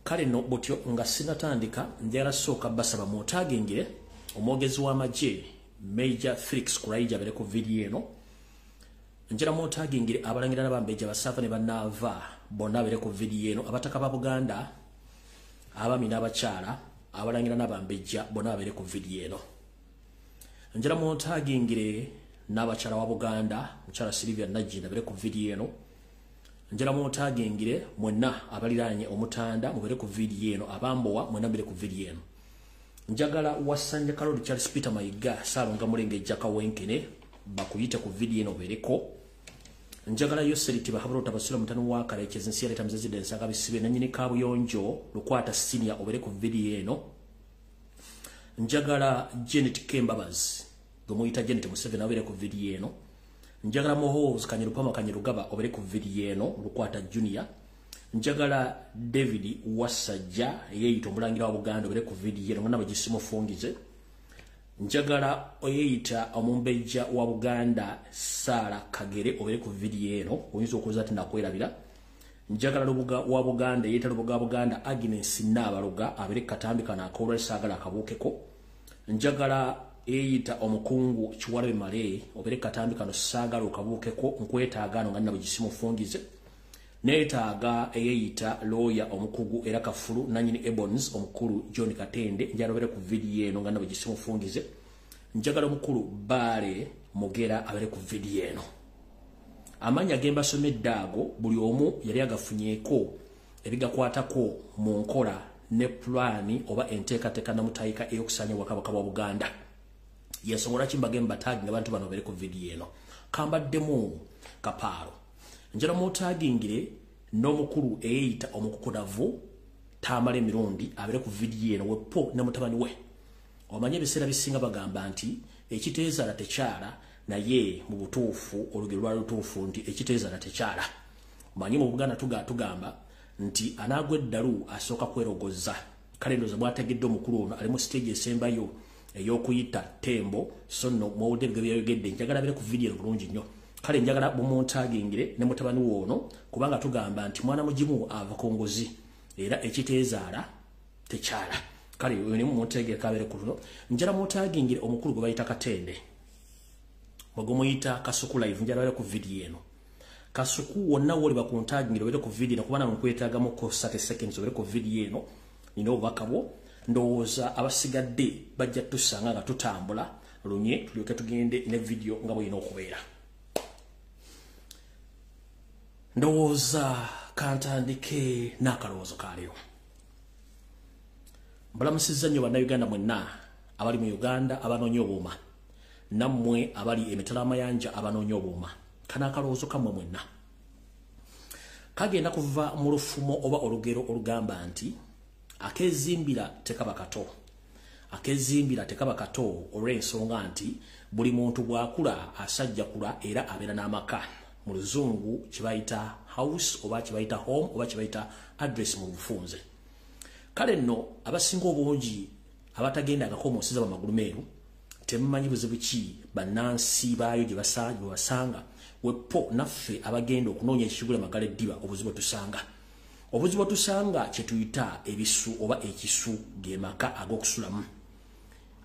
Kale no butyo nga sinatandika njagala sooka basaba mutagingire omwogezi w'amagye Major Felix Kuraija abere ku vidiyo eno. Njagala mutagingire abalangira n'abambejja basava ne bannaava bonna abere ku vidiyo eno, abataka ba Buganda, abaami n'abakyala, abalangira n'abambejja bonna abere ku vidiyo eno. Njagala mutagingire n'abakyala wa Buganda, mukyala Sylvia Nagginda abere ku vidiyo eno. Njagala mutagingire mwenna abaliraanye Omutanda mubere ku vidiyo eno, abambowa mwenna mubere ku vidiyo eno. Njagala Wasanja Kaloli Charles Peter Mayiga Ssalonga Mulengejja Kawenkene bakuyite ku vidiyo eno obeereko. Njagala Yoseri Tibahabura Tabasula mutano wa Kalekezi nsi yaleeta muzezidde ensanga bisibe nannyini Kabuyonjo Lukwata Senior obere ku vidiyo eno. Njagala Janet Kembabazi gwe Janet Museveni obere ku vidiyo eno. Njagala Muhoozi Kanyerupama Kanyerugaba obere ku vidiyo eno Lukwata Junior. Njagala David Wasajja eyeyita omulangira wa Buganda obere ku vidiyo eno nga bagisimufungize. Njagala oyeyita omumbejja wa Buganda Sara Kagere obere ku vidiyo eno, oyinza okuza ati nakwerabira. Njagala Lubuga wa Buganda eyeyita Lubuga wa Buganda Agnes Naabaluga abere katambi kano akoolwa saagala akabuukeko. Njagala eyeyita omukungu Kiwalabe Male obere katambi kano saagala okabuukeko, nkwetaaga ano nga nna bagisimufungize. Neetaaga eyeyita lawyer omukugu era kafulu nanyini Ebons omukulu John Katende njagala obere ku vidiyo eno nga nna bagisimufungize. Njagala omukulu Baale Mugera abere ku vidiyo eno. Amannya ge mbasomedde ago buli omu yali agafunyeeko ebigakwatako mu nkola ne pulaani oba enteekateeka namutayika ey'okusaanya Obwakabaka bwa Buganda. Yensonga lwaki mbagenda mbataginga abantu bano obere ku vidiyo eno. Kambaddemu kapaalo. Njagala mutagingire n'omukulu eyeyita omukukunavu Tamale Mirundi abere ku vidiyo eno wepo ne mutabani we. Omanye ebiseera bisinga bagamba nti ekiteezaala tekyala, naye mu butuufu olugero lwali lutuufu nti ekiteezaala tekyala. Omanye mu Buganda tugamba nti anaagwa eddalu asooka kwerogozza. Kale ndowooza bwategedde omukulu ono ali mu stage esembayo ey'okuyita Tembo, so nno mwawulidde ebigambo byayogedde. Njagala abere ku vidiyo eno bulungi nnyo. Kale njagala bumuntagingire ne mutabani we ono, kubanga tugamba nti mwana mugimu ava ku ngozi era ekiteezaala tekyala. Kale oyo ne mumuntegeeka abeere ku luno. Njagala muntagingire omukulu gwe bayita Katende, mwe gumuyita Kasuku Live, njagala abeere ku vidiyo eno. Kasuku wonna woli bakuntagingire obeere ku vidiyo eno, kubanga nkwetaagamuko 30 seconds obeere ku vidiyo eno. Nina obubaka bwo, ndowooza abasigadde bajja tusanga nga tutambula lunye tulyoke tugende ne vidiyo nga bw'erina okubeera. Ndowooza kantandike n'akalowoozo kaaleero. Mbalamusizza nnyo Bannayuganda mwenna abali mu Uganda abanoonya obuuma, nammwe abali emitala amayanja abanoonya obuuma. Kano akalowoozo kammwe mwenna kagenda kuva mu lufumo oba olugero olugamba nti akeezimbira tekaba kato. Akeezimbira tekaba kato olw'ensonga nti buli muntu bw'akula asajjakula era abeera n'amaka. Mu luzungu kibayita house oba kibayita home oba kibayita address mu bufunze. Kale nno abasinga obungi abatagendangako mu nsi z'abamagulu meeru temumanyi buzibu ki bannansi baayo gye basanga. Wepo naffe abagenda okunoonya ekigula magala eddiba obuzibu tusanga. Obuzibu tusanga kye tuyita ebisu oba ekisu ge maka ag'okusulamu.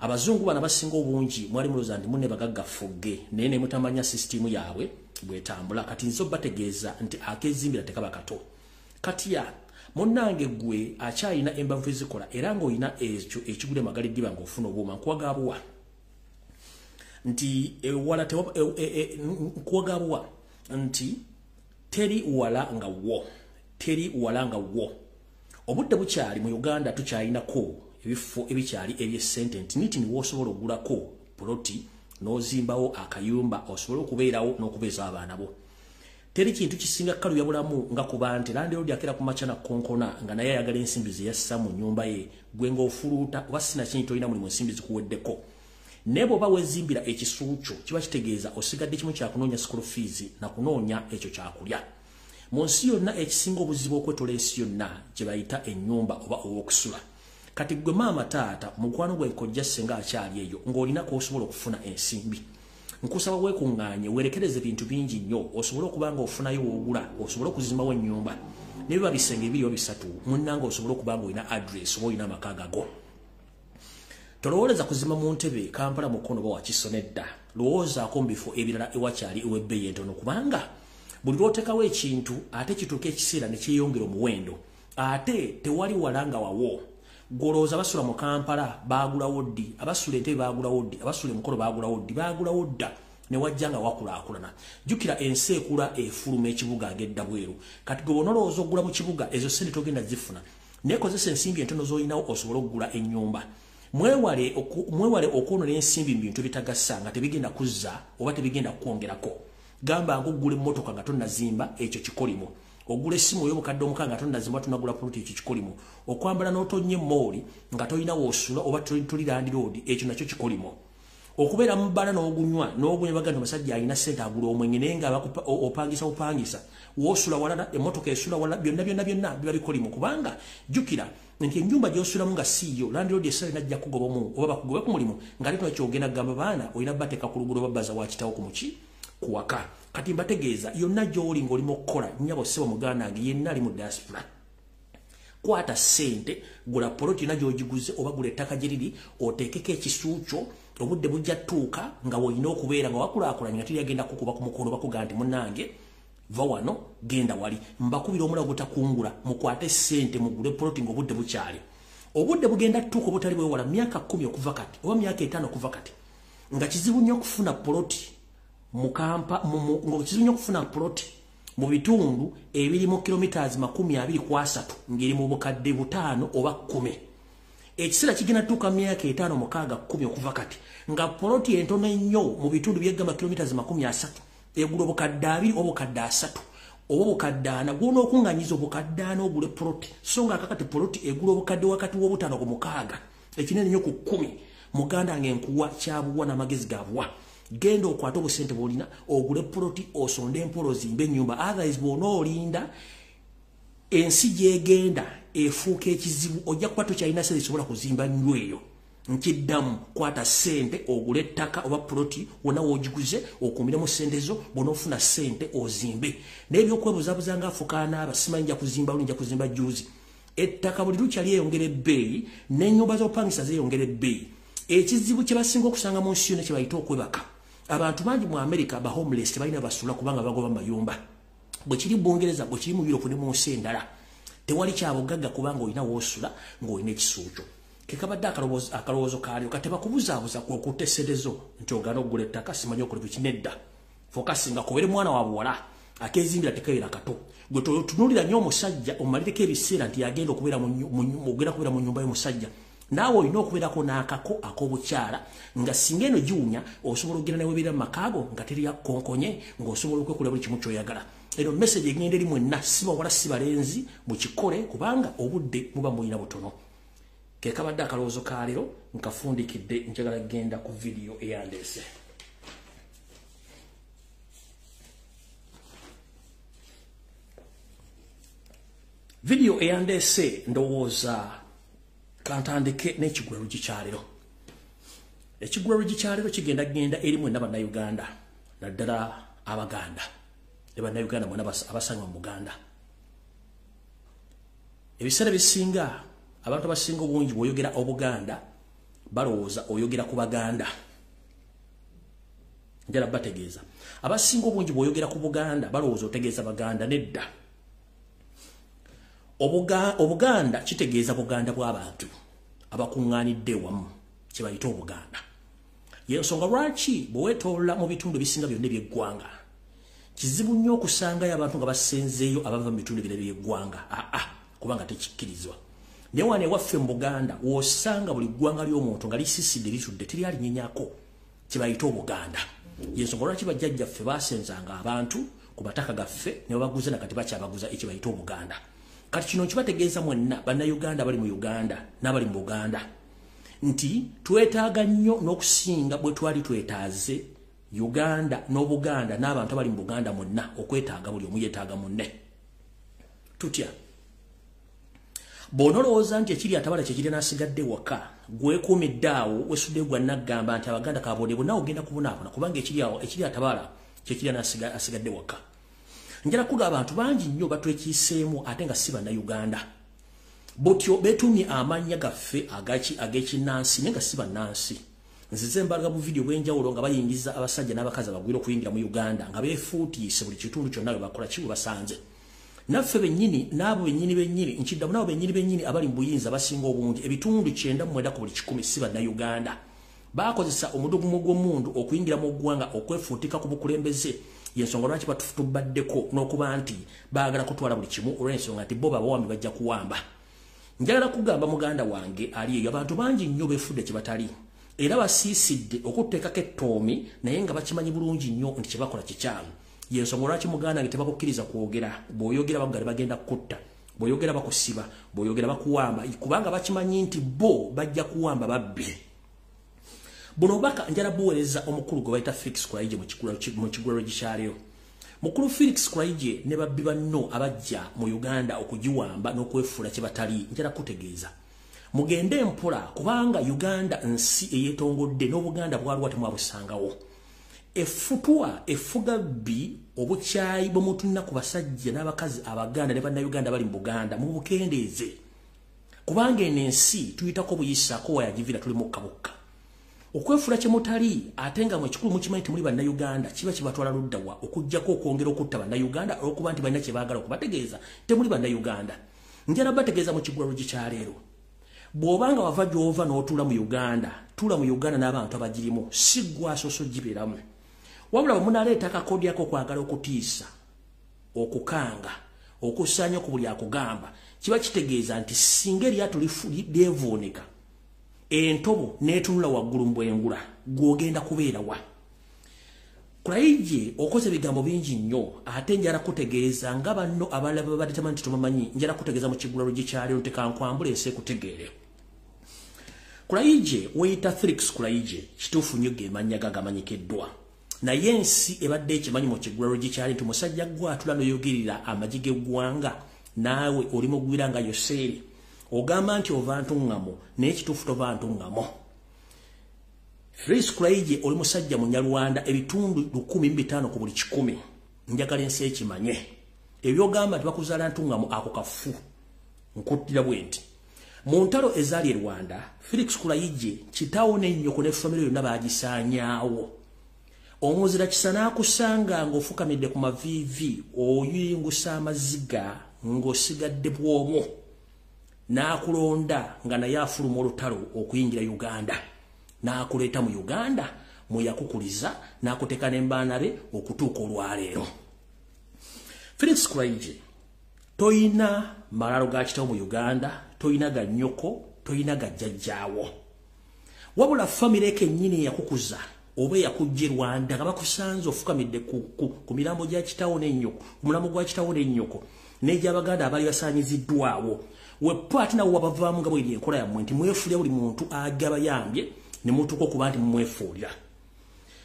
Abazungu bano abasinga obungi mwali mulowooza nti munne bagagga ffugge, naye ne mutamanya sisitimu yaabwe bwetambula. Kati nze obategeeza nti akeezimbira tekaba kato. Katya munnange gwe akyalina embavu ezikola era ng'olina ekyo ekigula magala eddiba ng'ofuna obuuma, nkuwagaabuwa nti ewala nkuwagaabuwa nti teri wala nga wo, teri wala nga wo. Obudde bukyali mu Uganda tukyalinako ebifo ebikyali eby'essente nti niti niw'osobola ogulako poloti n'ozimbawo akayumba osobole okubeerawo n'okubeeza abaana bo. Teri kintu kisinga kkalubya bulamu nga kuba nti landiroodi akera ku makya na konkona nga naye ayagala ensimbi ze yassa mu nnyumba ye, gwe ng'ofuluuta oba sinakini tolina mulimu ensimbi zikuweddeko. Naye bw'oba weezimbira ekisu kyo kiba kitegeeza osigadde kimu kya kunoonya school fees na kunoonya ekyo kyakulya. Mu nsi yonna ekisinga obuzibu okwetola ensi yonna gye bayita ennyumba oba ow'okusula. Kati gwe maama taata mukwano gwe nkojja ssenga akyali eyo ng'olina k'osobola okufuna ensimbi. Nkusaba weekuŋŋaanye weerekereze bintu bingi nnyo osobole okuba nga ofunayo w'ogula osobole okuzimbawo ennyumba. Ne biba bisenge 2 oba 3, munnange osobola okuba ng'olina address oba olina amaka gago. Tolowooza kuzimba mu Ntebe, Kampala, Mukono oba Wakiso, nedda. Lowoozaako mu bifo ebirala ewakyali ew'ebbeeyi entono, kubanga buli lw'oteekawo ekintu ate kituuka ekiseera ne kyeyongera omuwendo, ate tewali wala nga wawo. Golowooza abasula mu Kampala baagulawo ddi, abasula Entebbe baagulawo ddi, abasula Mukono baagulawo ddi, baagulawo dda ne wajja nga wakulaakulana. Jjukira ensi ekula efuluma ekibuga agedda bweru. Kati gwe bw'onolowooza okugula mu kibuga, ezo ssente togenda zifuna. Naye kozesa ensimbi entono z'olinawo osobole okugula ennyumba. Mwewale okwonoona ensimbi mu bintu ebitagasa nga tebigenda kuzza oba tebigenda kukwongerako. Gamba ng'ogula emmotoka nga tonnazimba, ekyo kikolimo. Ogula essimu ey'obukadde 6 nga tonnazimba, tonagula poloti, ekyo kikolimo. Okwambala n'otonnya emmooli nga tolina w'osula oba toli landiroodi, ekyo nakyo kikolimo. Okubeera mu bbala n'ogunywa bagamba omusajja alina ssente agula omwenge, naye nga opangisa bupangisa, w'osula walala, emmotoka esula walala, byonna byonna byonna biba bikolimo. Kubanga jjukira nti ennyumba gy'osulamu nga si yo, landiroodi essaawa yonna ajja kugobamu oba bakugobe ku mulimu ng'ate tolina ky'ogenda kugamba baana, olina bateeka ku luguudo babbaza wa kitaawo ku muki ku waka. Kati mbategeeza yonna gy'oli ng'oli mu kukola, nnyabo, ssebo, muganda wange yenna ali mu diaspora, kwata ssente, gula poloti yonna gy'ogiguze oba gula ettaka gye riri, oteekeko ekisu kyo. Obudde bujja ttuuka nga w'olina okubeera nga wakulaakulanye, nga teri agenda kukuba ku mukono bakugaa nti munnange va wano genda wali. Mbakubira omulago gutakungula, mukwate ssente mugule poloti ng'obudde bukyali. Obudde bugenda ttuuka obutali bwewala, myaka 10 okuva kati oba myaka 5 okuva kati, nga kizibu nnyo okufuna poloti mu Kampa, nga kizibu nnyo okufuna poloti mu bitundu ebiri mu kilometers 23 ng'eri mu bukadde 5 oba 10. Ekiseera kigenda tuuka myaka 5, 6, 10 okuva kati nga poloti entono ennyo mu bitundu byegamba kilometers 30 egula obukadde 2 oba obukadde 3 oba obukadde 4. Gw'onookuŋŋaanyiza obukadde 4 ogule poloti, so nga kakati poloti egula obukadde wakati w'obutaano ku 6, ekinene nnyo ku 10. Muganda wange nkuwa kyabuwa n'amagezi gabuwa. Genda okwate obusente bw'olina ogule poloti, osonde empola, ozimbe ennyumba. Otherwise bw'onoolinda ensi gy'egenda efuuka ekizibu, ojja kuba tokyalina ssente zisobola kuzimba nnyo eyo. Nkiddamu, kwata ssente ogule ettaka oba poloti wonna w'ogiguze, okuumiremu ssente zo, bw'onoofuna ssente ozimbe. Naye ebyokwebuzabuza ng'afukaana simanyi nja kuzimba luli, nja kuzimba jjuuzi. Ettaka buli lukya lyeyongera ebbeeyi, n'ennyumba z'opangisa zeeyongera ebbeeyi. Ekizibu kye basinga okusanga mu nsi yonna kye bayita okwebaka. Abantu bangi mu America ba homeless, tebalina basula kubanga bagoba mu mayumba. Bwe kiri Bungereza, bwe kiri mu Europe ne mu nsi endala. Tewali kyabugagga kubanga olina w'osula ng'olina ekisuukyo. Ke kabadde akalowoozo kaalyo. Kati bakubuzaabuza kw'okutte ssente zo nti ogaana okugula ettaka, simanyi okola biki, nedda. Fokasinga kubeere mwana wa buwala akeezimbira tekabeera kato. Gwe totunuulira nnyo omusajja omumalireko ebiseera nti agenda okubeera mu nnyumba y'omusajja. Naawe olina okubeerako n'akako ak'obukyala nga singa eno giwunya osobola okugenda newebeera mu makaago nga teri yakkonkonye, ng'osobola okwekola buli kimu ky'oyagala. Eno message egenda eri mwenna, si bawala si balenzi, mukikole kubanga obudde muba mulina butono. Ke kabadde akalowoozo ka leero, nkafundikidde, njagala genda ku vidiyo eyandeese. Vidiyo eyandeese ndowooza kantandike n'ekigula luggi kya leero. Ekigula luggi kya leero kigenda genda eri mwenna Bannayuganda, naddala Abaganda ne Bannayuganda mwenna abasangibwa mu Buganda. Ebiseera bisinga abantu abasinga obungi bw'oyogera Obuganda balowooza oyogera ku Baganda. Njala bategeeza abasinga obungi bw'oyogera ku Buganda balowooza otegeeza Baganda, nedda. Obuganda kitegeeza Buganda bw'abantu abakuŋŋaanidde wamu, kye bayita Obuganda. Y'ensonga lwaki bwe weetoolola mu bitundu ebisinga byonna eby'eggwanga kizibu nnyo okusangayo abantu nga basenzeeyo abava mu bitundu ebirala eby'eggwanga, kubanga tekikkirizibwa. Naye wano ewaffe mu Buganda w'osanga buli ggwanga ly'omuntu nga lisiisidde litudde teryalinyenyako, kye bayita Obuganda. Y'ensonga lwaki bajjajjaffe baasenzanga abantu ku mataka gaffe ne babaguza, nakati bakyabaguza, ekye bayita Obuganda. Kati kino nkibategeeza mwenna Bannayuganda abali mu Uganda n'abali mu Buganda nti twetaaga nnyo n'okusinga bwe twali twetaaze Uganda n'Obuganda n'abantu abali mu Buganda mwenna okwetaaga, buli omu yeetaaga munne. Tutya? Bw'onolowooza nti ekiri atabala kye kiri n'asigadde waka, gwekuumidde awo wesudde gwa naggamba nti Abaganda kabonde bonna ogenda kubonaabona, kubanga ekiri atabala kye kiri n'asigadde waka. Njala kuga abantu bangi nnyo batwekiiseemu ate nga si bannayuganda. Botyo beetumye amannya gaffe ag'ekinnansi naye nga si bannansi. Nzize mbalaga bu vidiyo bw'enjawulo nga bayingiza abasajja n'abakazi abagwira okuyingira mu Uganda nga beefuutiise buli kitundu kyonna bwe bakola ki bwe basanze. Naffe bennyini n'abo bennyini bennyini nkiddamu n'abo bennyini bennyini abali mu buyinza basinga obungi ebitundu 99 ku buli 100 si bannayuganda. Baakozesa omudugumu gw'omundu okuyingira mu ggwanga okwefuutika ku bukulembeze. Yensonga lwaki batufutubaddeko n'okuba nti baagala kutwala buli kimu olw'ensonga nti bo babawambi bajja kuwamba. Njagala kugamba muganda wange ali eyo abantu bangi nnyo beefudde kye batali era basiisidde okuteekako ettoomi naye nga bakimanyi bulungi nnyo nti kye bakola kikyamu. Yensonga lwaki muganda wange tebakukkiriza kwogera, bw'oyogera bakugala bagenda kukutta, bw'oyogera bakusiba, bw'oyogera bakuwamba, kubanga bakimanyi nti bo bajja kuwamba babbi. Buno obubaka njala buweereza omukulu gwe bayita Felix Kulayigye mu kigulalo kyaleero. Mukulu Felix Kulayigye ne babbi banno abajja mu Uganda okugiwamba n'okwefuula kye batali, njala kutegeeza. Mugende mpola kubanga Uganda nsi eyeetongodde n'Obuganda bwaliwo temwabusangawo. Effutwa effuga bbi obukyayi bwe mutulina ku basajja n'abakazi Abaganda ne bannayuganda bali mu Buganda mubukendeeze. Kubanga eno ensi tuyitako buyisaako wayagivira tuli mukka bukka. Okwefuula kye mutali ate nga mwe ekikulu mukimanyi temuli bannayuganda kiba kibatwala ludda wa okuggyako okwongera okutta bannayuganda olw'okuba nti balina kye baagala okubategeeza temuli bannayuganda. Njala bategeeza mu kigulalo kyaleero. Bw'obanga wava gy'ova n'otuula mu Uganda, tuula mu Uganda n'abantu abagirimu, si ggwe asoose ogibeeramu. Wabula bwe munaaleeta akakodi ako okwagala okutiisa, okukanga, okusaanya ku buli akugamba, kiba kitegeeza nti singa eryato lyevuunika entobo n'etunula waggulu mu bwengula, gw'ogenda kubeera wa? Kulayigye okoze ebigambo bingi nnyo ate njala kutegeeza nga banno abalala babadde tamanyi nti tobamanyi, njala kutegeeza mu kigulalo kyaleero nti kankwambula ensi ekutegeere. Kulayigye weeyita Felix Kulayigye, kituufu nnyo ge mannya ge agamanyikiddwa. Naye ensi ebadde ekimanyi mu kigulalo kyali nti musajja gwe atula n'oyogerera amagye g'eggwanga naawe oli mugwira nga Yoseeri. Ogamba nti ova ntuŋŋamo naye kituufu tova ntuŋŋamo. Felix Kulayigye oli musajja Munyarwanda ebitundu 15 ku buli 100. Njagala ensi ekimanye. Ebyogamba nti bakuzaala ntuŋŋamo ako kafu. Nkuttira bwe nti. Mu ntalo ezaali e Rwanda, Felix Kulayigye kitaawo n'ennyoko ne famire yonna baagisaanyaawo. Omuzira kisa n'akusanga ng'ofukamidde ku maviivi oyingusa amaziga ng'osigadde bw'omu. N'akulonda nga naye afuluma olutalo okuyingira Uganda. N'akuleeta mu Uganda mwe yakukuliza n'akuteeka n'embaana be okutuuka olwaleero. Felix Kulayigye toyina malalo ga kitaawo mu Uganda, toyina ga nnyoko, toyina ga jjajjaawo. Wabula famire kennyini eyakukuza oba eyakujja e Rwanda nga bakusanze ofukamidde ku mirambo gya kitaawo n'ennyoko, ku mulambo gwa kitaawo n'ennyoko n'egy'Abaganda abaali basaanyiziddwawo. Wepo ate nawo wabavaamu nga bweri enkola yammwe nti mwefuulira buli muntu agabayambye ne mutuuka okuba nti mumwefuulira.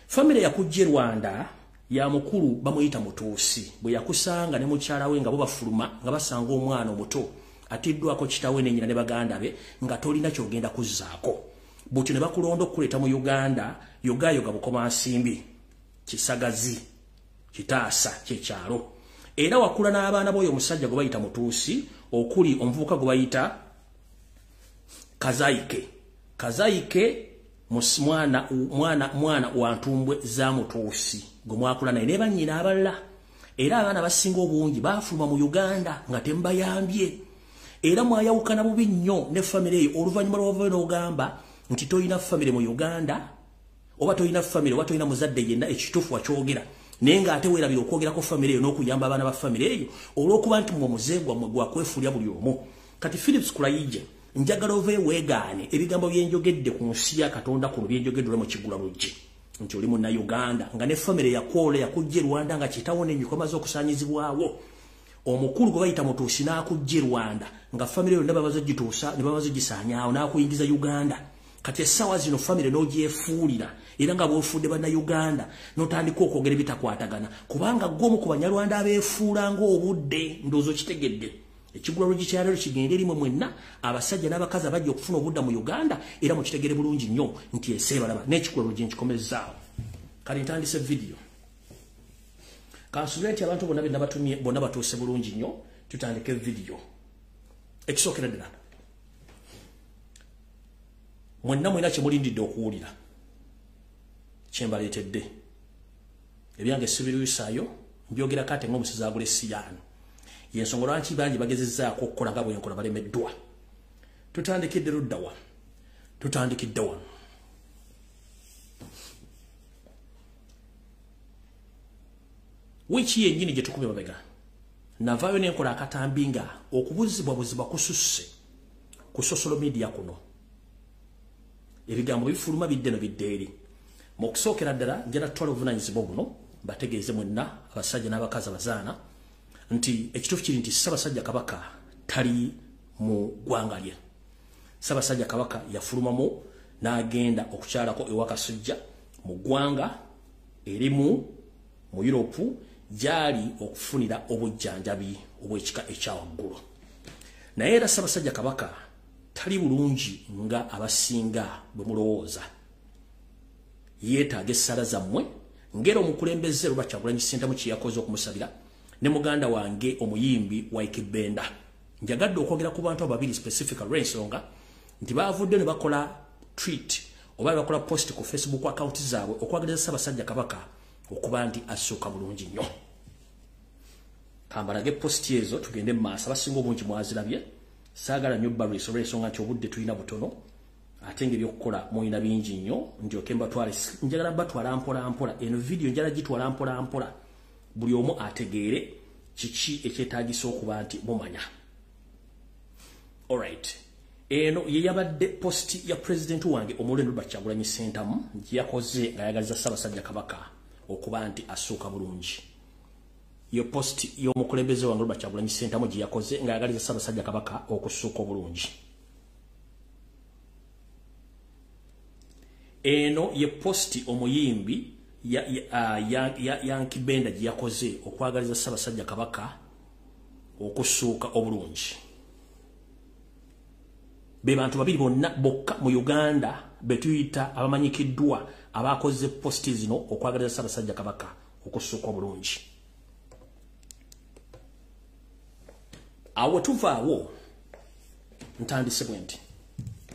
Famire yakujja e Rwanda ya mukulu bamuyita Mutuusi bwe yakusanga ne mukyala we nga bo bafuluma nga basanga omwana omuto atiddwako kitaawe n'ennyina ne baganda be nga tolina ky'ogenda kuzzaako. Butyo ne bakulonda okukuleeta mu Uganda yogayoga Bukomansimbi, Kisagazi, Kitaasa ky'ekyalo. Era wakula n'abaana b'oyo omusajja gwe bayita Mutuusi okuli omuvubuka gwe bayita Kazayike. Kazayike mwana wa ntumbwe za Mutuusi gwe mwakula naye ne bannyina abalala. Era abaana basinga obungi baafuluma mu Uganda nga tembayambye. Era mwayawukana bubi nnyo ne famire eyo oluvannyuma lw'ovayo n'ogamba nti toyina famire mu Uganda oba toyina famire oba toyina muzadde yenna ekituufu wakyogera. Naye ng'ate weerabira okwogerako famire eyo n'okuyamba abaana ba famire eyo olw'okuba nti mmwe omuze gwammwe gwakwefuulira buli omu. Kati Felix Kulayigye njagala oveeyo weegaane ebigambo bye njogedde ku nsi ya Katonda kuno bye njogedde mu kigulalo nti oli munnayuganda nga ne famire yakwola yakujja e Rwanda nga kitaawo n'ennyoko bamaze okusaanyizibwawo. Omukulu gwe bayita Mutuusi n'akujja e Rwanda nga famire yonna bamaze ogituusa ne bamaze ogisaanyaawo n'akuyingiza Uganda. Kati essaawa zino famire n'ogyefuulira era nga bw'ofudde bannayuganda n'otandika okwogera ebitakwatagana kubanga ggwe omu ku Banyarwanda abeefuula ng'obudde ndowooza okitegedde. Ekigulalo kyaleero kigende eri mwe mwenna abasajja n'abakazi abajja okufuna obudda mu Uganda era mukitegere bulungi nnyo nti ensi ebalaba n'ekigulalo nkikomezaawo. Kale ntandise vidiyo. Kansubire nti abantu bonna be nabatumye bonna batuuse bulungi nnyo. Tutandike vidiyo. Ekisookera ddala, mwenna mwena kyemulindidde okuwulira kyembaleetedde. Ebyange sibirwisaayo, mbyogera kate ng'omusizi agula essiyaano. Yensonga lwaki bangi bagezezzaako okukola nga bwe nkola balemeddwa. Tutandikidde ludda wa? Tutandikidde wano. Wiiki yennyini gye tukubye mabega, navaayo ne nkola akatambi nga okubuzibwabuzibwa kususse ku social media kuno. Ebigambo bifuluma bidde no bidde eri. Mu kusookera ddala njala tutwala obuvunaanyizibwa buno bategeeze mwenna abasajja n'abakazi abazaana nti ekituufu kiri nti Ssaabasajja Kabaka tali mu ggwanga lye. Ssaabasajja Kabaka yafulumamu n'agenda okukyalako ewa Kasujja mu ggwanga erimu mu Europe gyali okufunira obujjanjabi obw'ekika ekya waggulu. Naye era Ssaabasajja Kabaka tali bulungi nga abasinga bwe mulowooza. Yeetaaga essala zammwe ng'era omukulembeze Robert Kyagulanyi Ssentamu kye yakoze okumusabira ne muganda wange omuyimbi Ykee Benda. Njagadde okwogera ku bantu ababiri specific olw'ensonga nti baavudde ne bakola tweet oba ne bakola post ku Facebook account zaabwe okwagaliza Ssaabasajja Kabaka okuba nti assuuka bulungi nnyo. Kambalage post ezo tugende mu maaso. Abasinga obungi mwazirabye. Saagala nnyo balwisa olw'ensonga nti obudde tulina butono ate ng'ebyokukola mulina bingi nnyo. Ndyoke mbatwale, njagala batwala mpola mpola. Eno vidiyo njagala gitwala mpola mpola, buli omu ategeere kiki ekyetaagisa okuba nti mumanya. Alright, eno ye yabadde post ya pulezidenti wange omulendo Robert Kyagulanyi Ssentamu gye yakoze ng'ayagaliza Ssaabasajja Kabaka okuba nti assuuka bulungi. Yo post y'omukulembeze wange Robert Kyagulanyi Ssentamu gye yakoze ng'ayagaliza Ssaabasajja Kabaka okussuuka obulungi. Eno ye post omuyimbi Ykee Benda gye yakoze okwagaliza Ssaabasajja Kabaka okussuuka obulungi. Be bantu babiri bonna bokka mu Uganda be tuyita abamanyikiddwa abakoze posti zino okwagaliza Ssaabasajja Kabaka okussuuka obulungi. Awo tuvaawo ntandise bwe nti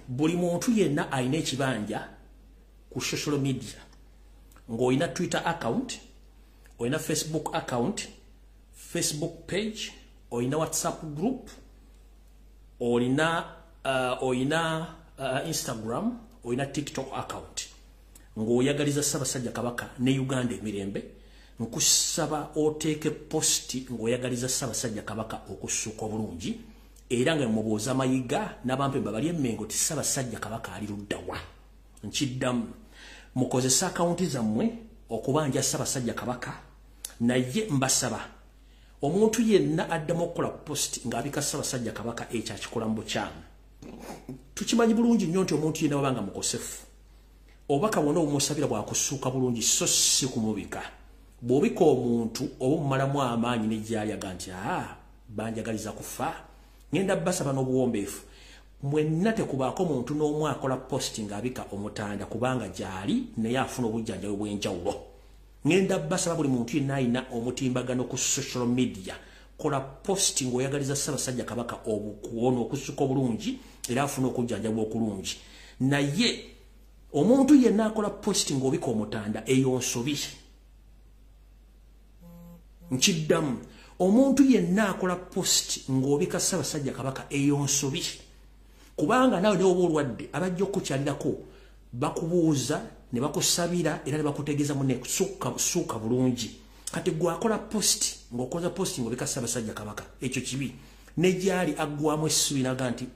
buli muntu yenna alina ekibanja ku social media, ng'olina Twitter account, olina Facebook account, Facebook page, olina WhatsApp group, olina Instagram, olina TikTok account, ng'oyagaliza Ssaabasajja Kabaka ne Uganda emirembe, nkusaba oteeke posti ng'oyagaliza Ssaabasajja Kabaka okussuuka obulungi, era nga mubuuza Mayiga n'abampembe bali emmengo ti Ssaabasajja Kabaka ali ludda wa. Nkiddamu, mukozese akawunti zammwe okubanja Ssaabasajja Kabaka, naye mbasaba omuntu yenna addamu okukola post ng'abika Ssaabasajja Kabaka ekyo akikola mu bukyamu. Tukimanyi bulungi nnyo nti omuntu yenna wabanga mukosefu, obubaka bwonna obumusabira bwakussuuka bulungi so si kumubika. Bw'obika omuntu oba omumalamu amaanyi ne gy'ali aga nti banjagaliza kufa, ngenda basaba n'obuwombeefu. Mwenna tekubaako muntu n'omu akola post ng'abika omutanda kubanga gy'ali naye afuna obujjanjabi bw'enjawulo. Ngenda basaba buli muntu yenna alina omutimbagano ku social media, kola post ng'oyagaliza Ssaabasajja Kabaka obukuwono okussuka obulungi era afuna okujjanjabwa okulungi. Naye omuntu yenna akola post ng'obika omutanda eyo nsobi. Nkiddamu, omuntu yenna akola post ng'obika Ssaabasajja Kabaka eyo nsobi, kubanga naawe ne oba olwadde abajja okukyalirako bakubuuza ne bakusabira era ne bakutegeeza munne ssuuka bulungi. Kati gwe akola post ng'okoza post ng'obika Ssaabasajja Kabaka ekyo kibi. Ne gyali aggwamu essuubi n'aga nti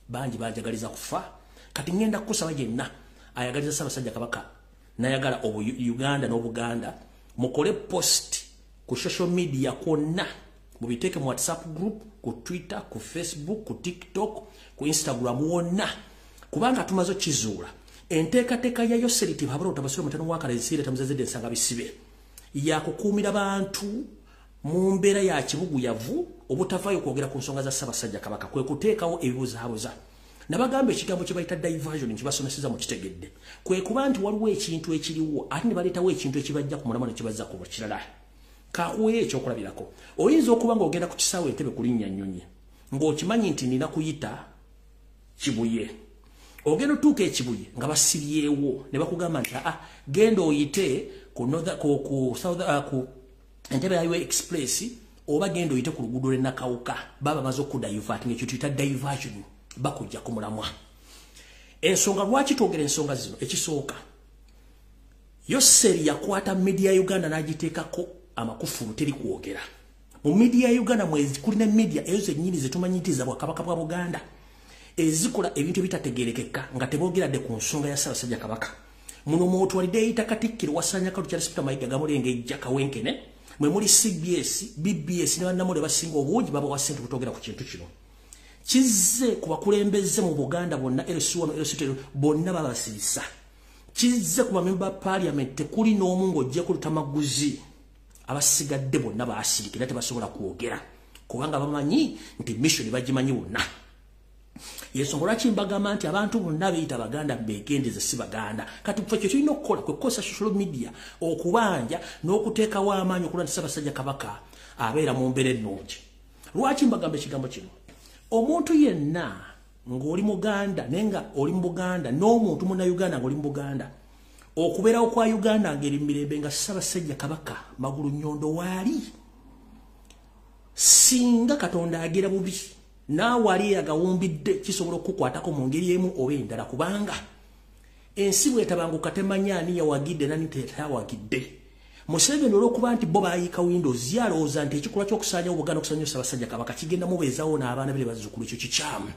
bangi banjagaliza kufa. Kati ngenda kukusaba yenna ayagaliza Ssaabasajja Kabaka n'ayagala Uganda n'Obuganda, mukole post ku social media kwonna, mubiteeke mu WhatsApp group, ku Twitter, ku Facebook, ku TikTok, ku Instagram wonna, kubanga tumaze okukizuula enteekateeka ya Yoseriti Habaro Tabasiro mutano wa Kalensire tamuzazidde ensanga bisibe yakukuumira bantu mu mbeera ya kibuguyavu obutavaayo kwogera ku nsonga za Ssaabasajja Kabaka, kwe kuteekawo ebibuzaabuza. Nabagamba ekigambo kye bayita diversion nkibasomeseza mu kitegedde. Kwe kuba nti waliwo ekintu ekiriwo ate ne baleetawo ekintu ekibajja ku mulamwa ne kibazza ku kirala. Kakuweyo ekyokulabirako. Oyinza okuba ng'ogenda ku kisaawe Entebbe kulinnya nnyonyi ng'okimanyi nti nina kuyita Kibuye. Ogenda otuuka e Kibuye nga basibyewo ne bakugamba nti aa genda oyite ku ku Entebbe Highway Express oba genda oyite ku luguudo lw'e Nakawuka. Baba bamaze okudivert, ng'ekyo tuyita diversion, bakujja ku mulamwa. Ensonga lwaki twogera ensonga zino, ekisooka Yoseri yakwata media Uganda n'agiteekako amakufulu, teri kwogera. Mu media Uganda mwezi kulina media ezo zennyini zetumanyi nti za Bwakabaka bwa Buganda ezikola ebintu ebitategeerekeka nga teboogeradde ku nsonga ya Ssaabasajja Kabaka. Muno mw'otwalidde eyita Katikkiro Wasanya Kalu Charles Peter Mayiga Gamulengejja Kawenkene, mwe muli CBS, BBS ne bannamawulire basinga obungi babawa ssente obutogera ku kintu kino. Kizze ku bakulembeze mu Buganda bonna, LC1, LC2 bonna babasirisa. Kizze ku bamemba parliament, tekuli n'omu ng'oggyeko Lutamaguzi, abasigadde bonna baasirika era tebasobola kwogera kubanga bamanyi nti mission bagimanyi bonna. Yensonga lwaki mbagamba nti abantu bonna beeyita Baganda beegendeze, si Baganda. Kati ffe kye tulina okukola kwe kukozesa social media okubanja n'okuteekawo amaanyi okulaba nti Ssaabasajja Kabaka abeera mu mbeera ennungi. Lwaki mbagamba ekigambo kino? Omuntu yenna ng'oli Muganda naye nga oli mu Buganda n'omuntu Munnayuganda ng'oli mu Buganda, okubeerawo kwa Uganda ng'eri mu mirembe nga Ssaabasajja Kabaka Magulu Nnyondo waali, singa Katonda agira bubi naawe ali eyagawumbidde kisobola okukukwatako mu ngeri emu oba endala, kubanga ensi bw'etabanguka temanyi ani yawagidde nani tetawagidde. Museveni olw'okuba nti bo baayiika windows, yalowooza nti ekikolwa ky'okusaanyawo Buganda, okusaanyawo Ssaabasajja Kabaka kigenda mubeezaawo n'abaana be bazzukulu. Ekyo kikyamu.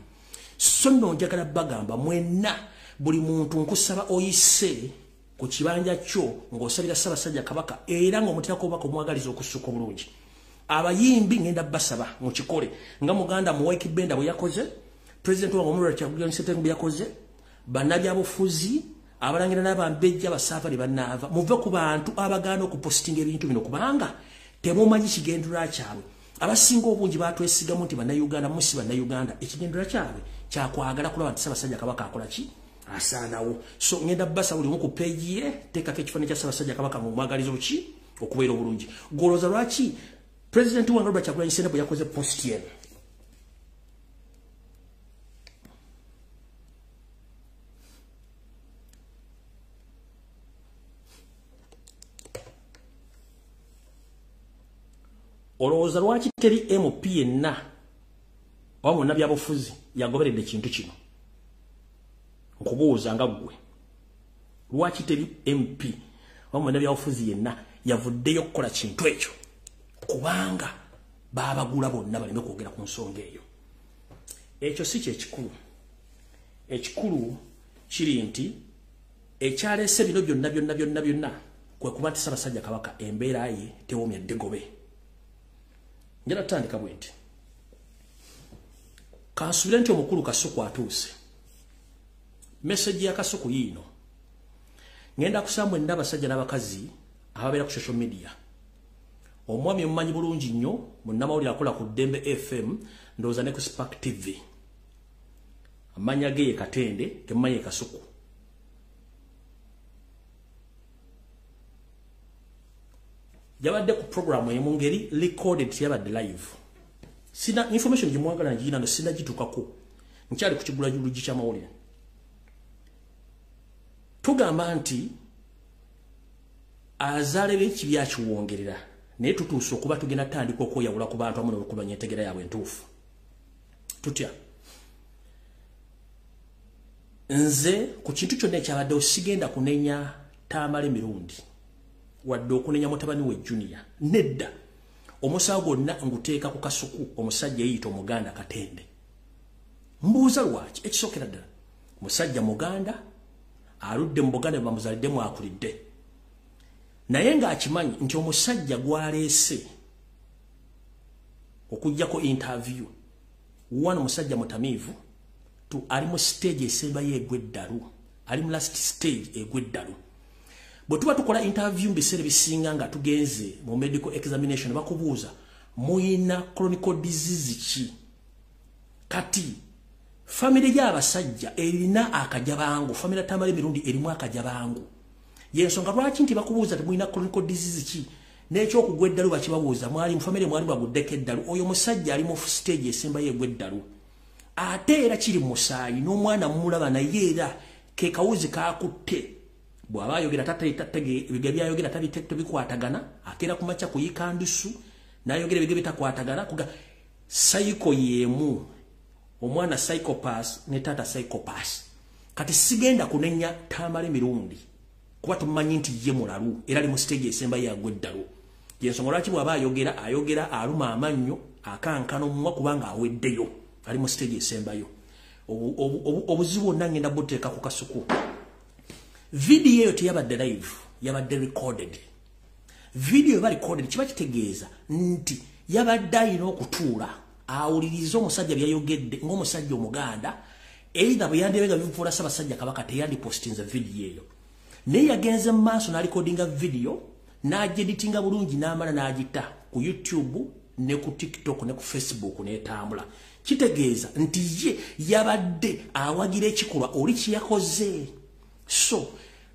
So nno njagala bagamba mwenna, buli muntu nkusaba oyise ku kibanja kyo ng'osabira Ssaabasajja Kabaka era ng'omuteekako obubaka omwagaliza okussuka obulungi. Abayimbi ngenda basaba mukikole nga muganda Muwaiki Benda bwe yakoze, President wange Omulala Kyagulanyi Ssentamu bwe yakoze, bannabyabufuzi abalangira n'abambejja basaava ne bannaava, muve ku bantu abagaana okupositinga ebintu bino kubanga temumanyi kigendererwa kyabwe. Abasinga obungi batwesigamu nti Bannayuganda, musi Bannayuganda, ekigendererwa kyabwe kyakwagala kulaba nti Ssaabasajja Kabaka akola ki, asaanawo. So ngenda basa buli omu ku peegi ye teekako ekifaananyi kya Ssaabasajja Kabaka ng'omwagaliza oki okubeera obulungi. Golooza lwaki President wange Robert Kyagulanyi Ssentamu yakoze post eno? Olowooza lwaki teri MP yenna oba munnabyabufuzi yagoberedde ekintu kino? Nkubuuza nga ggwe, lwaki teri MP oba munnabyabufuzi yenna yavuddeyo okukola kintu ekyo? Kubanga baabagula bonna baleme kwogera ku nsonga eyo. Ekyo si kyekikulu. Ekikulu kiri nti ekyaleese bino byonna byonna byonna byonna kwe kuba nti Ssaabasajja Kabaka embeera ye tewomya ddegobe. Njala tutandika bwe nti kansubire nti omukulu Kasuku atuuse. Meseji ya Kasuku yiino. Ngenda kusaba mwenna abasajja n'abakazi ababeera ku social media. Omwami omumanyi bulungi nnyo, munnamawulire akola ku Ddembe FM, ndowooza ne ku Spark TV. Amannya ge ye Katende, temumanyi ye Kasuku. Yabadde ku programu emu ngeri recorded, yabadde live. Sina information gye mwagala ngiyina no sinagituukako. Nkyali ku kigula luggi ky'amawulire. Tugamba nti azaale b'ekibi akiwongerera, naye tutuuse okuba tugenda tandika okweyawula ku bantu amu n'okumanya entegeera yaabwe entuufu. Tutya? Nze ku kintu kyonna ekyabaddewo sigenda kunenya Tamale Mirundi wadde okunenya mutabani we Junior. Nedda, omusango gwonna nguteeka ku Kasuku, omusajja eyiyita Omuganda Katende. Mbuuza lwaki? Ekisookera ddala, musajja Muganda, aludde mu Buganda, bamuzaliddemu, akulidde, naye ng'akimanyi nti omusajja gw'aleese okuggyako interview one, musajja mutamiivu tu, ali mu stage esembayo egwa eddalu, ali mu last stage egwa eddalu. Bwe tuba tukola interview mu biseera ebisinga nga tugenze mu medical examination, bakubuuza muyina chronic disease ki. Kati Famire y'abasajja erina akajabangu, famire Tamale Mirundi erimu akajabangu. Yensonga lwaki nti bakubuuza temulina chronic disease ki, n'ekyokugwa eddalu bakibabuuza, mwali mu famire mwali baguddeko eddalu. Oyo musajja ali mu stage esembayo egwa eddalu, ate era kiri musaayi n'omwana mumulaba, naye era ke kawuzi kakutte. Bw'aba ayogera ebige byayogera tebikwatagana, akeera ku makya kuyiika ndusu n'ayogera ebige bitakwatagana. Kuga sayiko y'emu, omwana psychopath ne taata psychopath. Kati sigenda kunenya Tamale Mirundi kuba tumanyi nti ye mulalu era ali mu stage esembayo yagwa eddalu. Yensonga lwaki bw'aba ayogera ayogera aluma amannyo, akankana omumwa, kubanga aweddeyo, ali mu stage esembayo. Obuzibu bwonna ngenda buteeka ku Kasuku. Vidiyo eyo teyabadde live, yabadde recorded. Vidiyo eba recorded kiba kitegeeza nti yabadde alina okutuula awulirize omusajja byayogedde ng'omusajja Omuganda. Either bwe yandibenga bivuula Ssaabasajja Kabaka, teyandipostinze vidiyo eyo, naye yagenze mu maaso n'alikodinga vidiyo, n'agyeditinga bulungi, n'amala n'agita ku YouTube ne ku TikTok ne ku Facebook n'etambula. Kitegeeza nti ye yabadde awagira ekikolwa oli kyeyakoze. So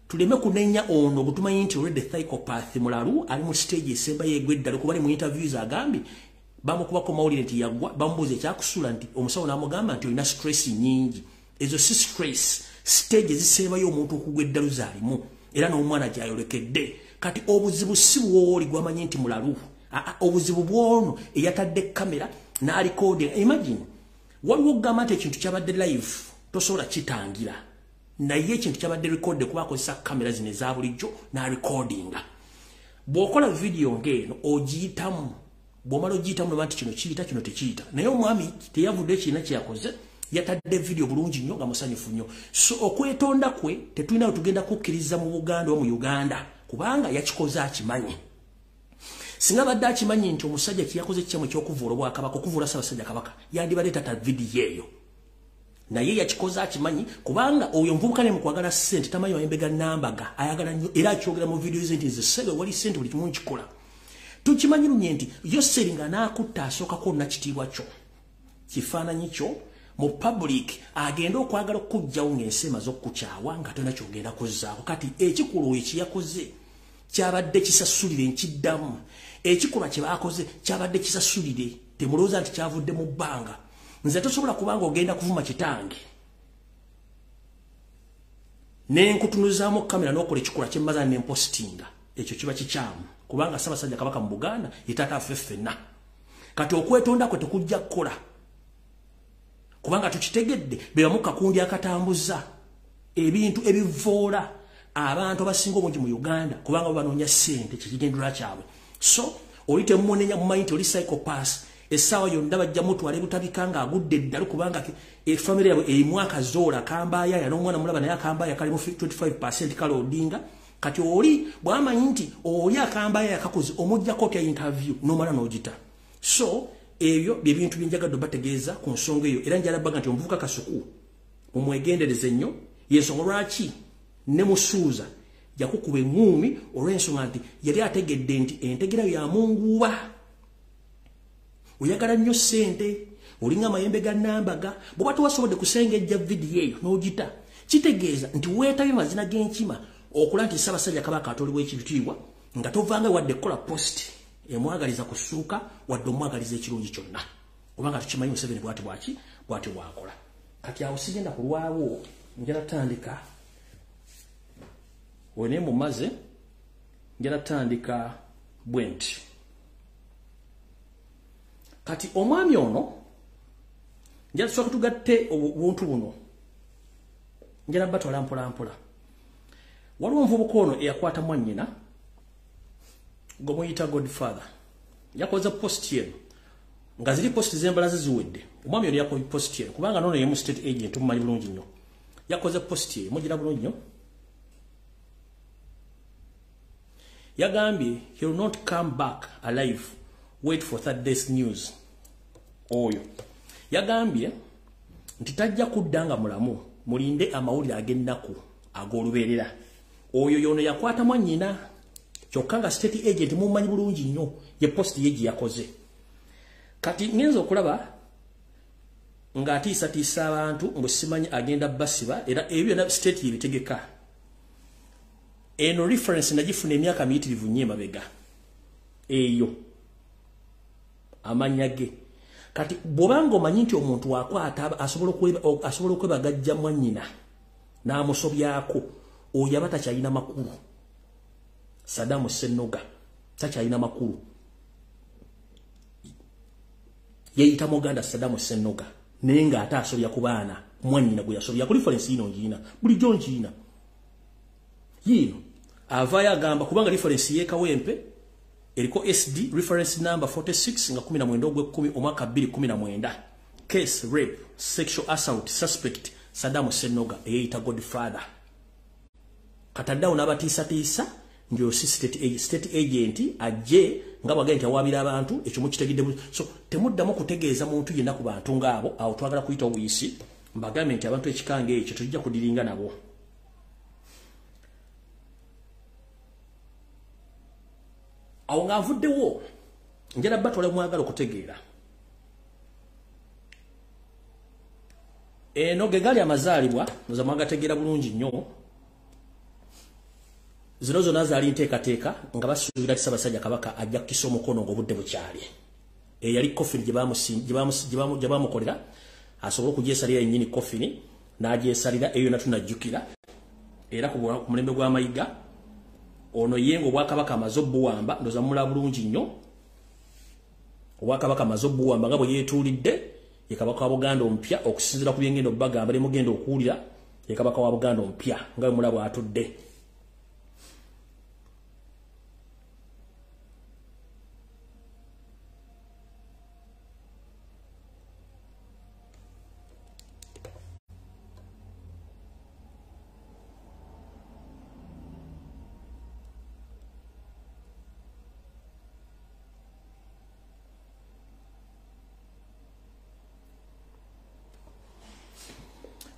tuleme kunenya ono gutumanyi nti already psychopath, mulalu, ali mu stage esembayo egwa eddala, kuba mu interviews agambye bamukubako mawulire nti yaggwa, bamubuuza ekyakusula nti omusawo n'amugamba nti olina stress nyingi. Ezo si stress, stage ezisembayo omuntu okugwa eddalu zaalimu, era n'omwana gyayolekedde. Kati obuzibu si bwoli gwamanyi nti mulalu, obuzibu bwono eyatadde kamera n'alikodinga. Imagine, waliwo okugamba nti ekintu kyabadde live tosobola kitangira, naye ekintu kyabadde recorded kuba akozesa kamera zino eza bulijjo n'alikodinga. Bw'okola vidiyo ng'eno ogiyitamu, bw'omala ogiyitamu noba nti kino kiyita, kino tekiyita. Naye omwami teyavudde, kirina kyeyakoze, yatadde vidiyo bulungi nnyo nga musanyufu nnyo. So okwetonda kwe tetulina we tugenda kukkiriza mu Buganda oba mu Uganda, kubanga yakikoze akimanyi. Singa badde akimanyi nti omusajja kyeyakoze kyamu ekyokuvuula obwakabaka, okuvuula Ssaabasajja Kabaka, yandibadde tata vidiyo eyo. Naye yakikoze akimanyi, kubanga oyo omuvubuka ne mukwagala ssente tamanyi mayembe ga nambaga, ayagala nnyo, era akyogera mu vidiyo ze nti nze ssebe wali ssente buli kimu nkikola. Tukimanyi lunye nti Yoseri nga n'akutta asookako nakitiibwa kyo, kifaananyi kyo mu public, agenda okwagala okuggyawo ng'ensi emaze okukukyawa nga tolina kyogenda kuzzaako. Kati ekikolwa oyo kyeyakoze kyabadde kisasulire, nkiddamu, ekikolwa kye baakoze kyabadde kisasulire. Temulowooza nti kyavudde mu bbanga. Nze tosobola kubanga ogenda kuvuma kitange nenkutunuzaamu kamera n'okola ekikolwa kyemmaza nempositinga, ekyo kiba kikyamu, kubanga Ssaabasajja Kabaka mu Buganda ye taata waffe ffenna. Kati okwetonda kwe tekujja kukola, kubanga tukitegedde be bamu kakundi akatambuza ebintu ebivoola abantu abasinga obungi mu Uganda, kubanga bo banoonya ssente, kyekigendera kyabwe. So oli temumunenya, mumanyi nti oli psychopath, essaawa yonna bajja mutwala ebutabika ng'agudde eddalu, kubanga efamire yabwe erimu akazoola kambaayaya, n'omwana mulaba naye akambaaya kalimu 25% kaloodinga. Kati oli bw'amanyi nti oli akambaayaya kakoze, omuggyako otya interview n'omala n'ogita? So ebyo bye bintu byenjagadde bategeeza ku nsonga eyo, era njala baga nti omuvubuka Kasuku mumwegendereze nnyo. Yensonga lwaki ne Musuuza yakukuba eŋŋuumi, olw'ensonga nti yali ategedde nti entegerayo yamunguuba. Oyagala nnyo ssente, olinga amayembe ga nambaga. Bw'oba tewasobodde kusengejja vidiyo eyo n'ogita, kitegeeza nti weetabye mazina g'enkima okula nti Ssaabasajja Kabaka atolebwa ekitiibwa, nga tovanga wadde kukola post emwagaliza kusuuka wadde omwagaliza ekirungi kyonna, kubanga tukimanyi Museveni bwati bwaki bwati bwakola. Kati awo sigenda kulwawo, njala tandika wene mumaze, njala tandika bwe nti. Kati omwami ono njala tusooka tugatte obuntu buno, njala batwala mpola mpola. Waliwo omuvubuka ono eyakwata mwannyina gomuyita Godfather, yakoze post eno nga ziri post z'embala ziziwedde. Omwami ono yakoze post eno kubanga nono ye mu state agent, tumumanyi bulungi nnyo. Yakoze post eno mugira bulungi nnyo, yagambye he will not come back alive, wait for third day's news. Oyo yagambye nti tajja kudda nga mulamu, mulinde amawulire ag'ennaku ag'olubeerera. Oyo yono yakwata mwannyina, kyokka nga state agent mumanyi bulungi nnyo, ye post ye gye yakoze. Kati ngenza okulaba Ng'atiisatiisa abantu mbu simanyi agenda basiba, era ebyo byonna state yebitegeka. Eno reference nagifuna emyaka miyitirivu nnyo emabega. Eyo amannya ge. Kati bw'obanga omanyi nti omuntu akwata asobola okwebagajja mwannyina n'amusobyako, oyo aba takyalina makulu. Saddam Ssennoga takyalina makulu. Yeeyita Muganda Saddam Ssennoga, naye ng'ate asobya ku baana mwannyina gwe yasobya. Ku reference yino ngiina, bulijjo ngiina. Yiino avaayo agamba, kubanga reference y'e Kawempe eriko SD reference number 46 nga 19 ogw'ekkumi omwaka 2019, case rape sexual assault suspect Saddam Ssennoga eyeeyita Godfather. Kataddawo n'abatiisatiisa nti oyo si state agent ajje nga bwagenda nti awaabira abantu. Ekyo mukitegedde. So temuddamu kutegeeza muntu yenna ku bantu ng'abo. Awo twagala kuyita obuyisi, mbagambe nti abantu ekikanga ekyo tujja kudiringa nabo. Awo nga nvuddewo, njala batwala mwagala okutegeera. Eno ge gali amazaalibwa, nza mwagategeera bulungi nnyo. Zino zonna zaali nteekateeka nga basuubira nti Ssaabasajja Kabaka ajja kukisa omukono ng'obudde bukyali. Eyali coffin gye bamukolera asobole okugyesalira yennyini coffin, n'agyesalira eyo yonna tunajjukira. Era ku mulembe gwa Mayiga ono ye ng'obwakabaka amaze obbuwamba, ndowooza mumulaba bulungi nnyo. Obwakabaka amaze obbuwamba nga bwe yeetuulidde ye Kabaka wa Buganda omupya, okusinziira ku byengenda obbagamba ne mugenda okuwulira, ye Kabaka wa Buganda omupya nga bwe mulaba atudde.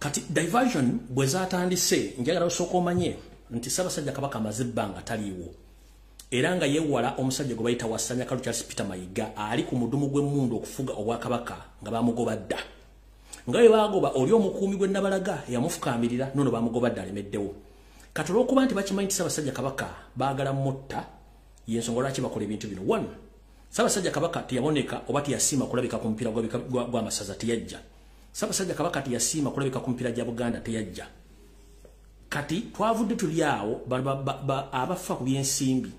Kati diversion bwe zaatandise, njagala osooka omanye nti Ssaabasajja Kabaka amaze ebbanga taliiwo, era nga yeewala omusajja gwe bayita Wasanya Kalu Charles Peter Mayiga ali ku mudumu gw'emmundu okufuga obwakabaka nga bamugoba dda. Nga bwe baagoba oli omukuumi gwe nabalaga eyamufukaamirira, nono bamugoba dda alemeddewo. Kati olw'okuba nti bakimanyi nti Ssaabasajja Kabaka baagala mutta, y'ensonga lwaki bakola ebintu bino. One, Ssaabasajja Kabaka teyaboneka oba teyasiima kulabika ku mupiira gw'amasaza, teyajja. Ssaabasajja Kabaka teyasiima kulabika ku mupiira gya Buganda, teyajja. Kati twavudde tuli awo abafa ku by'ensimbi.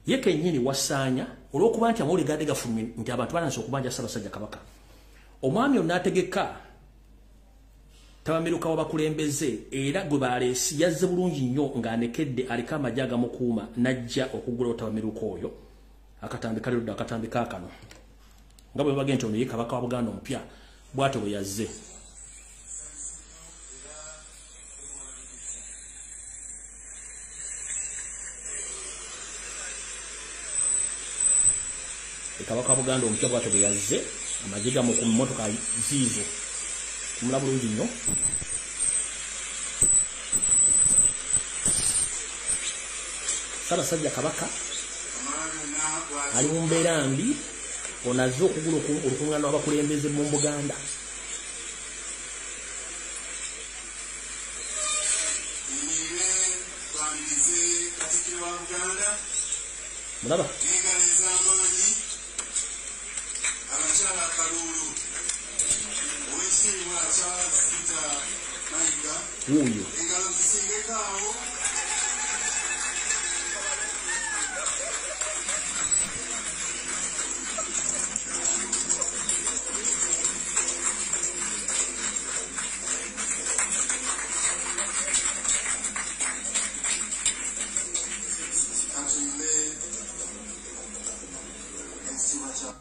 Ye kennyini Wasaanya olw'okuba nti amawulire gaadde gafulumye nti abantu balanze okubanja Ssaabasajja Kabaka. Omwami ono n'ategeka tabamiruka w'abakulembeze, era gwe baleesi yazze bulungi nnyo ng'anekedde aliko amagye agamukuuma, n'ajja okugulawo tabamiruka oyo. Akatambi kali ludda, akatambi kaakano. Nga bwe bagenda nti ono ye Kabaka wa Buganda omupya, bw'atyo bwe yazze. Kabaka wa Buganda omupya bw'atyo bwe yazze, amagye gamukuuma, mmotoka ziizo. Tumulaba bulungi nnyo. Ssaabasajja Kabaka ali mu mbeera mbi, ono azze okugula olukuŋŋaana lw'abakulembeze mu Buganda. Mulaba? Wuuyo.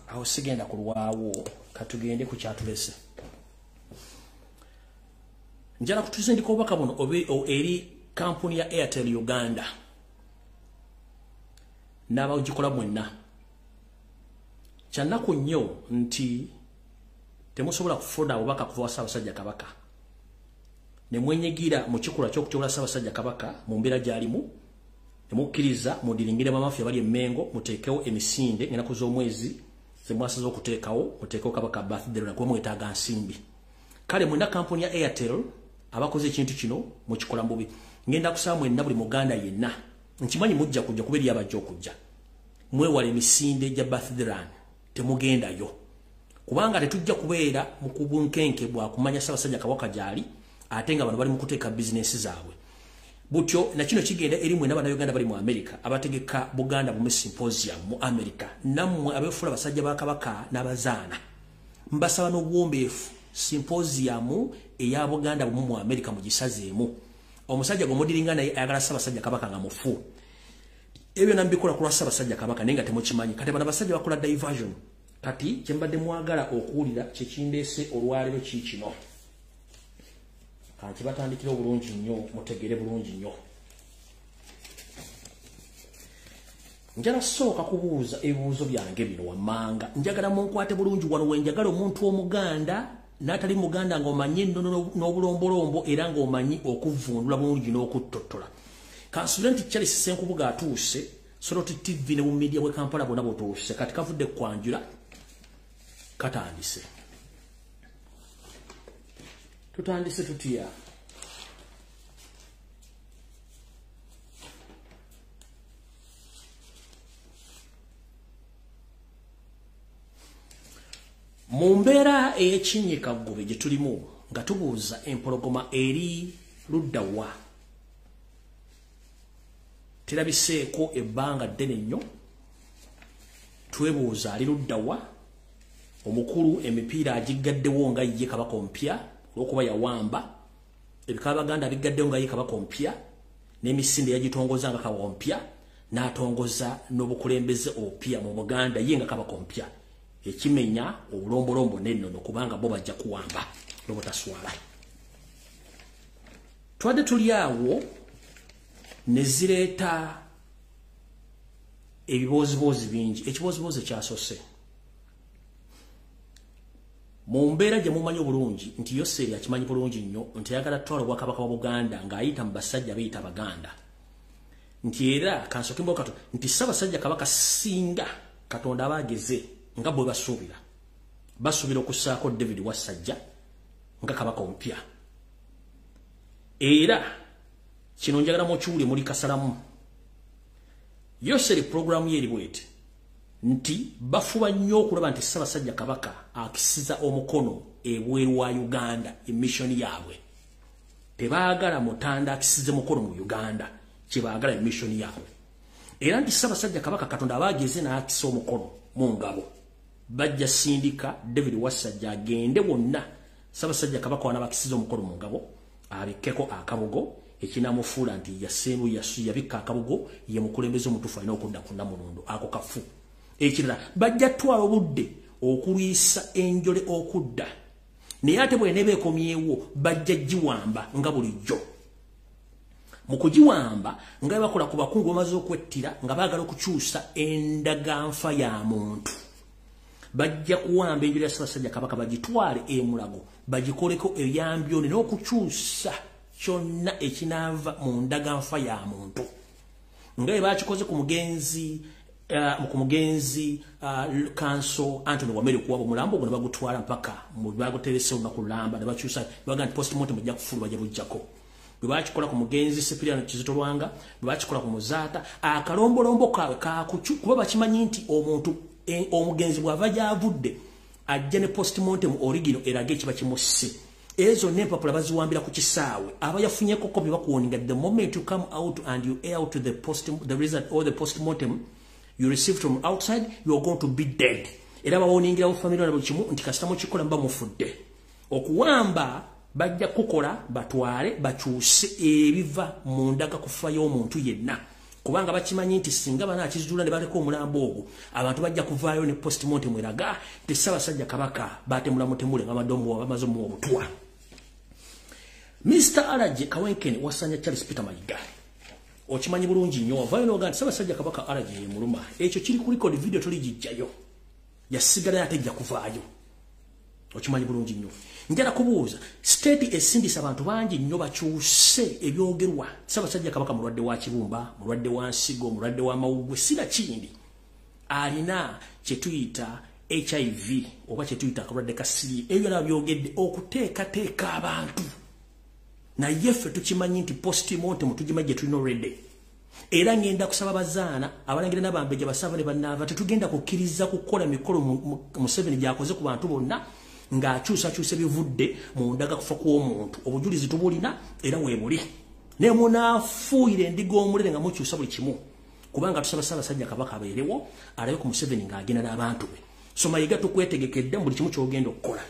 Awo sigenda kulwawo, katugende ku kyatulese. Njala kutusindika obubaka buno eri kampuni ya Airtel Uganda n'abagikola mwenna. Kyannaku nnyo nti temusobola kufuna bubaka kuva wa Ssaabasajja Kabaka, ne mwenyigira mu kikolwa ky'okutyobola Ssaabasajja Kabaka mu mbeera gy'alimu, ne mukkiriza mudiringire bamafia bali e Mmengo, muteekewo emisinde ng'ennaku z'omwezi ze mwasaze okuteekawo, muteekewo Kabaka birthday lunaku, kuba mwetaaga nsimbi. Kale mwena kampuni ya Airtel abakoze ekintu kino mukikola mubi. Ngenda kusaba mwenna buli Muganda yenna, nkimanyi mujja kujja kuba eri abajja okujja, mwewale emisinde gya birthday run, temugendayo, kubanga tetujja kubeera mu kubunkenke bwa kumanya Ssaabasajja Kabaka gy'ali, ate nga bano bali mu kuteeka bizinensi zaabwe. Butyo na kino kigenda eri mwenna Bannayuganda bali mu America abategeka Buganda Bumu Symposium mu America, nammwe abeefuula basajja ba Kabaka n'abazaana, mbasaba n'obuwombeefu symposium eya Buganda Bumu mu America mugisazeemu. Omusajja gwe mudiringa naye ayagala Ssaabasajja Kabaka nga mufu, ebyo nambikola ku lwa Ssaabasajja Kabaka, naye nga temukimanyi. Kati bano abasajja bakola diversion. Kati kyembadde mwagala okuwulira kyekindeese olwaleero kiikino, kanti batandikira obulungi nnyo, mutegere bulungi nnyo. Njala sooka kubuuza ebibuuzo byange bino wammanga, njagala munkwate bulungi. Wano we njagala omuntu Omuganda n'atali Muganda ng'omanyi ennono n'obulombolombo era ng'omanyi okuvvuunula bulungi n'okuttottola. Kansubire nti Charles Ssenkubuga atuuse, Soroti TV ne bumedia bwe Kampala bwonna butuuse. Kati kavudde kwanjula, katandise. Tutandise tutya? Mu mbeera ey'ekinnyikaggube gye tulimu nga tubuuza empologoma eri ludda wa, terabiseeko ebbanga ddene nnyo, twebuuza ali ludda wa omukulu. Emipiira agiggaddewo nga ye kabaka omupya olw'okuba yawamba ebika, Abaganda abiggaddewo nga ye kabaka omupya, n'emisinde yagitongoza nga kabaka omupya, n'atongoza n'obukulembeze obupya mu Buganda ye nga kabaka omupya, ekimenya obulombolombo n'ennono, kubanga bo bajja kuwamba n'obutaswala. Twadde tuli awo ne zireeta ebibooziboozi bingi. Ekibooziboozi ekyasose mu mbeera gye mumanyi obulungi nti Yoseri akimanyi bulungi nnyo nti ayagala tutwala obwakabaka bwa Buganda ng'ayita mu basajja beeyita Abaganda, nti era kansooke mbokato nti Ssaabasajja Kabaka singa Katonda aba ageze nga bwe basuubira okussaako David Wassajja nga kabaka omupya. Era kino njagala mukiwulire muli kasalamu. Yoseri puroguramu ye eri bweti nti bafuba nnyo okulaba nti Ssaabasajja Kabaka akisiza omukono ebweru wa Uganda. Emission yaabwe, tebaagala mutanda akisize mukono mu Uganda, kyebaagala emission yaabwe. Era nti Ssaabasajja Kabaka Katonda aba ageze n'akisa omukono mu ngabo, bajja sindika David Wassajja agende wonna Ssaabasajja Kabaka wana bakisiza omukono mu ngabo, abikkeko akabugo ekinamufuula nti yasembu yabikka akabugo, ye mukulembeze omutuufu alina okudda ku Nnamulondo. Ako kafu. Ekirala, bajja twala obudde okulwisa enjole okudda, naye ate bwe neeba ekomyewo bajja giwamba nga bulijjo. Mu kugiwamba nga bakola ku bakungu bamaze okwettira nga baagala okukyusa endaganfa ya muntu, bajja kuwamba enjole ya Ssaabasajja Kabaka bagitwale emulago bagikoleko ebyambyone n'okukyusa kyonna ekinaava mu ndaganfa ya muntu, nga bwe bakikoze ku mugenzi Kanso Anthony Wamere, kuwaba omulambo ogwo ne bagutwala mpaka baguterese olunaku lulamba ne bakyusa, baga nti postmortem ejja kufulu, bajja bujjako. Bwe bakikola ku mugenzi Sipiriano Kizito Lwanga, bwe bakikola ku Muzaata, akalombolombo kaabwe kakucu kuba bakimanyi nti omuntu omugenzi bw'ava gy'avudde ajja ne postmortem original eraga ekiba kimusse. Ezo n'empapula baziwambira ku kisaawe. Aba yafunyeko kopi bakuwoninga, the moment you come out and you air out the result or the postmortem you receive from outside, you are going to be dead. Era bawoningirawo family na buli kimu nti kasita mukikola muba mufudde. Okuwamba bajja kukola batwale bakyuse ebiva mu ndaga kufa y'omuntu yenna, kubanga bakimanyi nti singa banaakizuula ne baleka omulambo ogwo, abantu bajja kuvaayo ne postmortem eraga nti Ssaabasajja Kabaka batemula mutemule nga bamaze omuwa obutwa. Mr Alaje Kawenkene Wasanya Charles Peter Mayiga, okimanyi bulungi nnyo wavaayo n'ogaa nti Ssaabasajja Kabaka Alaje yemuluma. Ekyo kiri ku record video, toligijjayo, yasigala ate ejja kuvaayo. Okimanyi bulungi nnyo. Njala kubuuza, state esindisa abantu bangi nnyo bakyuse ebyogerwa, Ssaabasajja Kabaka mulwadde wa kibumba, mulwadde wa nsigo, mulwadde wa mawuggwe, sina kindi alina kyetuyita HIV oba kye tuyita akalwadde ka siriimu. Ebyo byonna byogedde okuteekateeka abantu. Naye ffe tukimanyi nti postmortem tugimanyi gye tulina already. Era ngenda kusaba bazaana abalangira n'abambejja basava ne bannaava, tetugenda kukkiriza kukola mikolo Museveni gy'akoze ku bantu bonna ng'akyusakyusa ebivudde mu ndaga kufa kw'omuntu. Obujulizi tubulina era weebuli. Ne munaafuuyira endiga omulere nga mukyusa buli kimu, kubanga tusaba Ssaabasajja Kabaka abeerewo alabe ku Museveni ng'agenda n'abantu be. So Mayiga, tukwetegekedde mu buli kimu ky'ogenda okukola.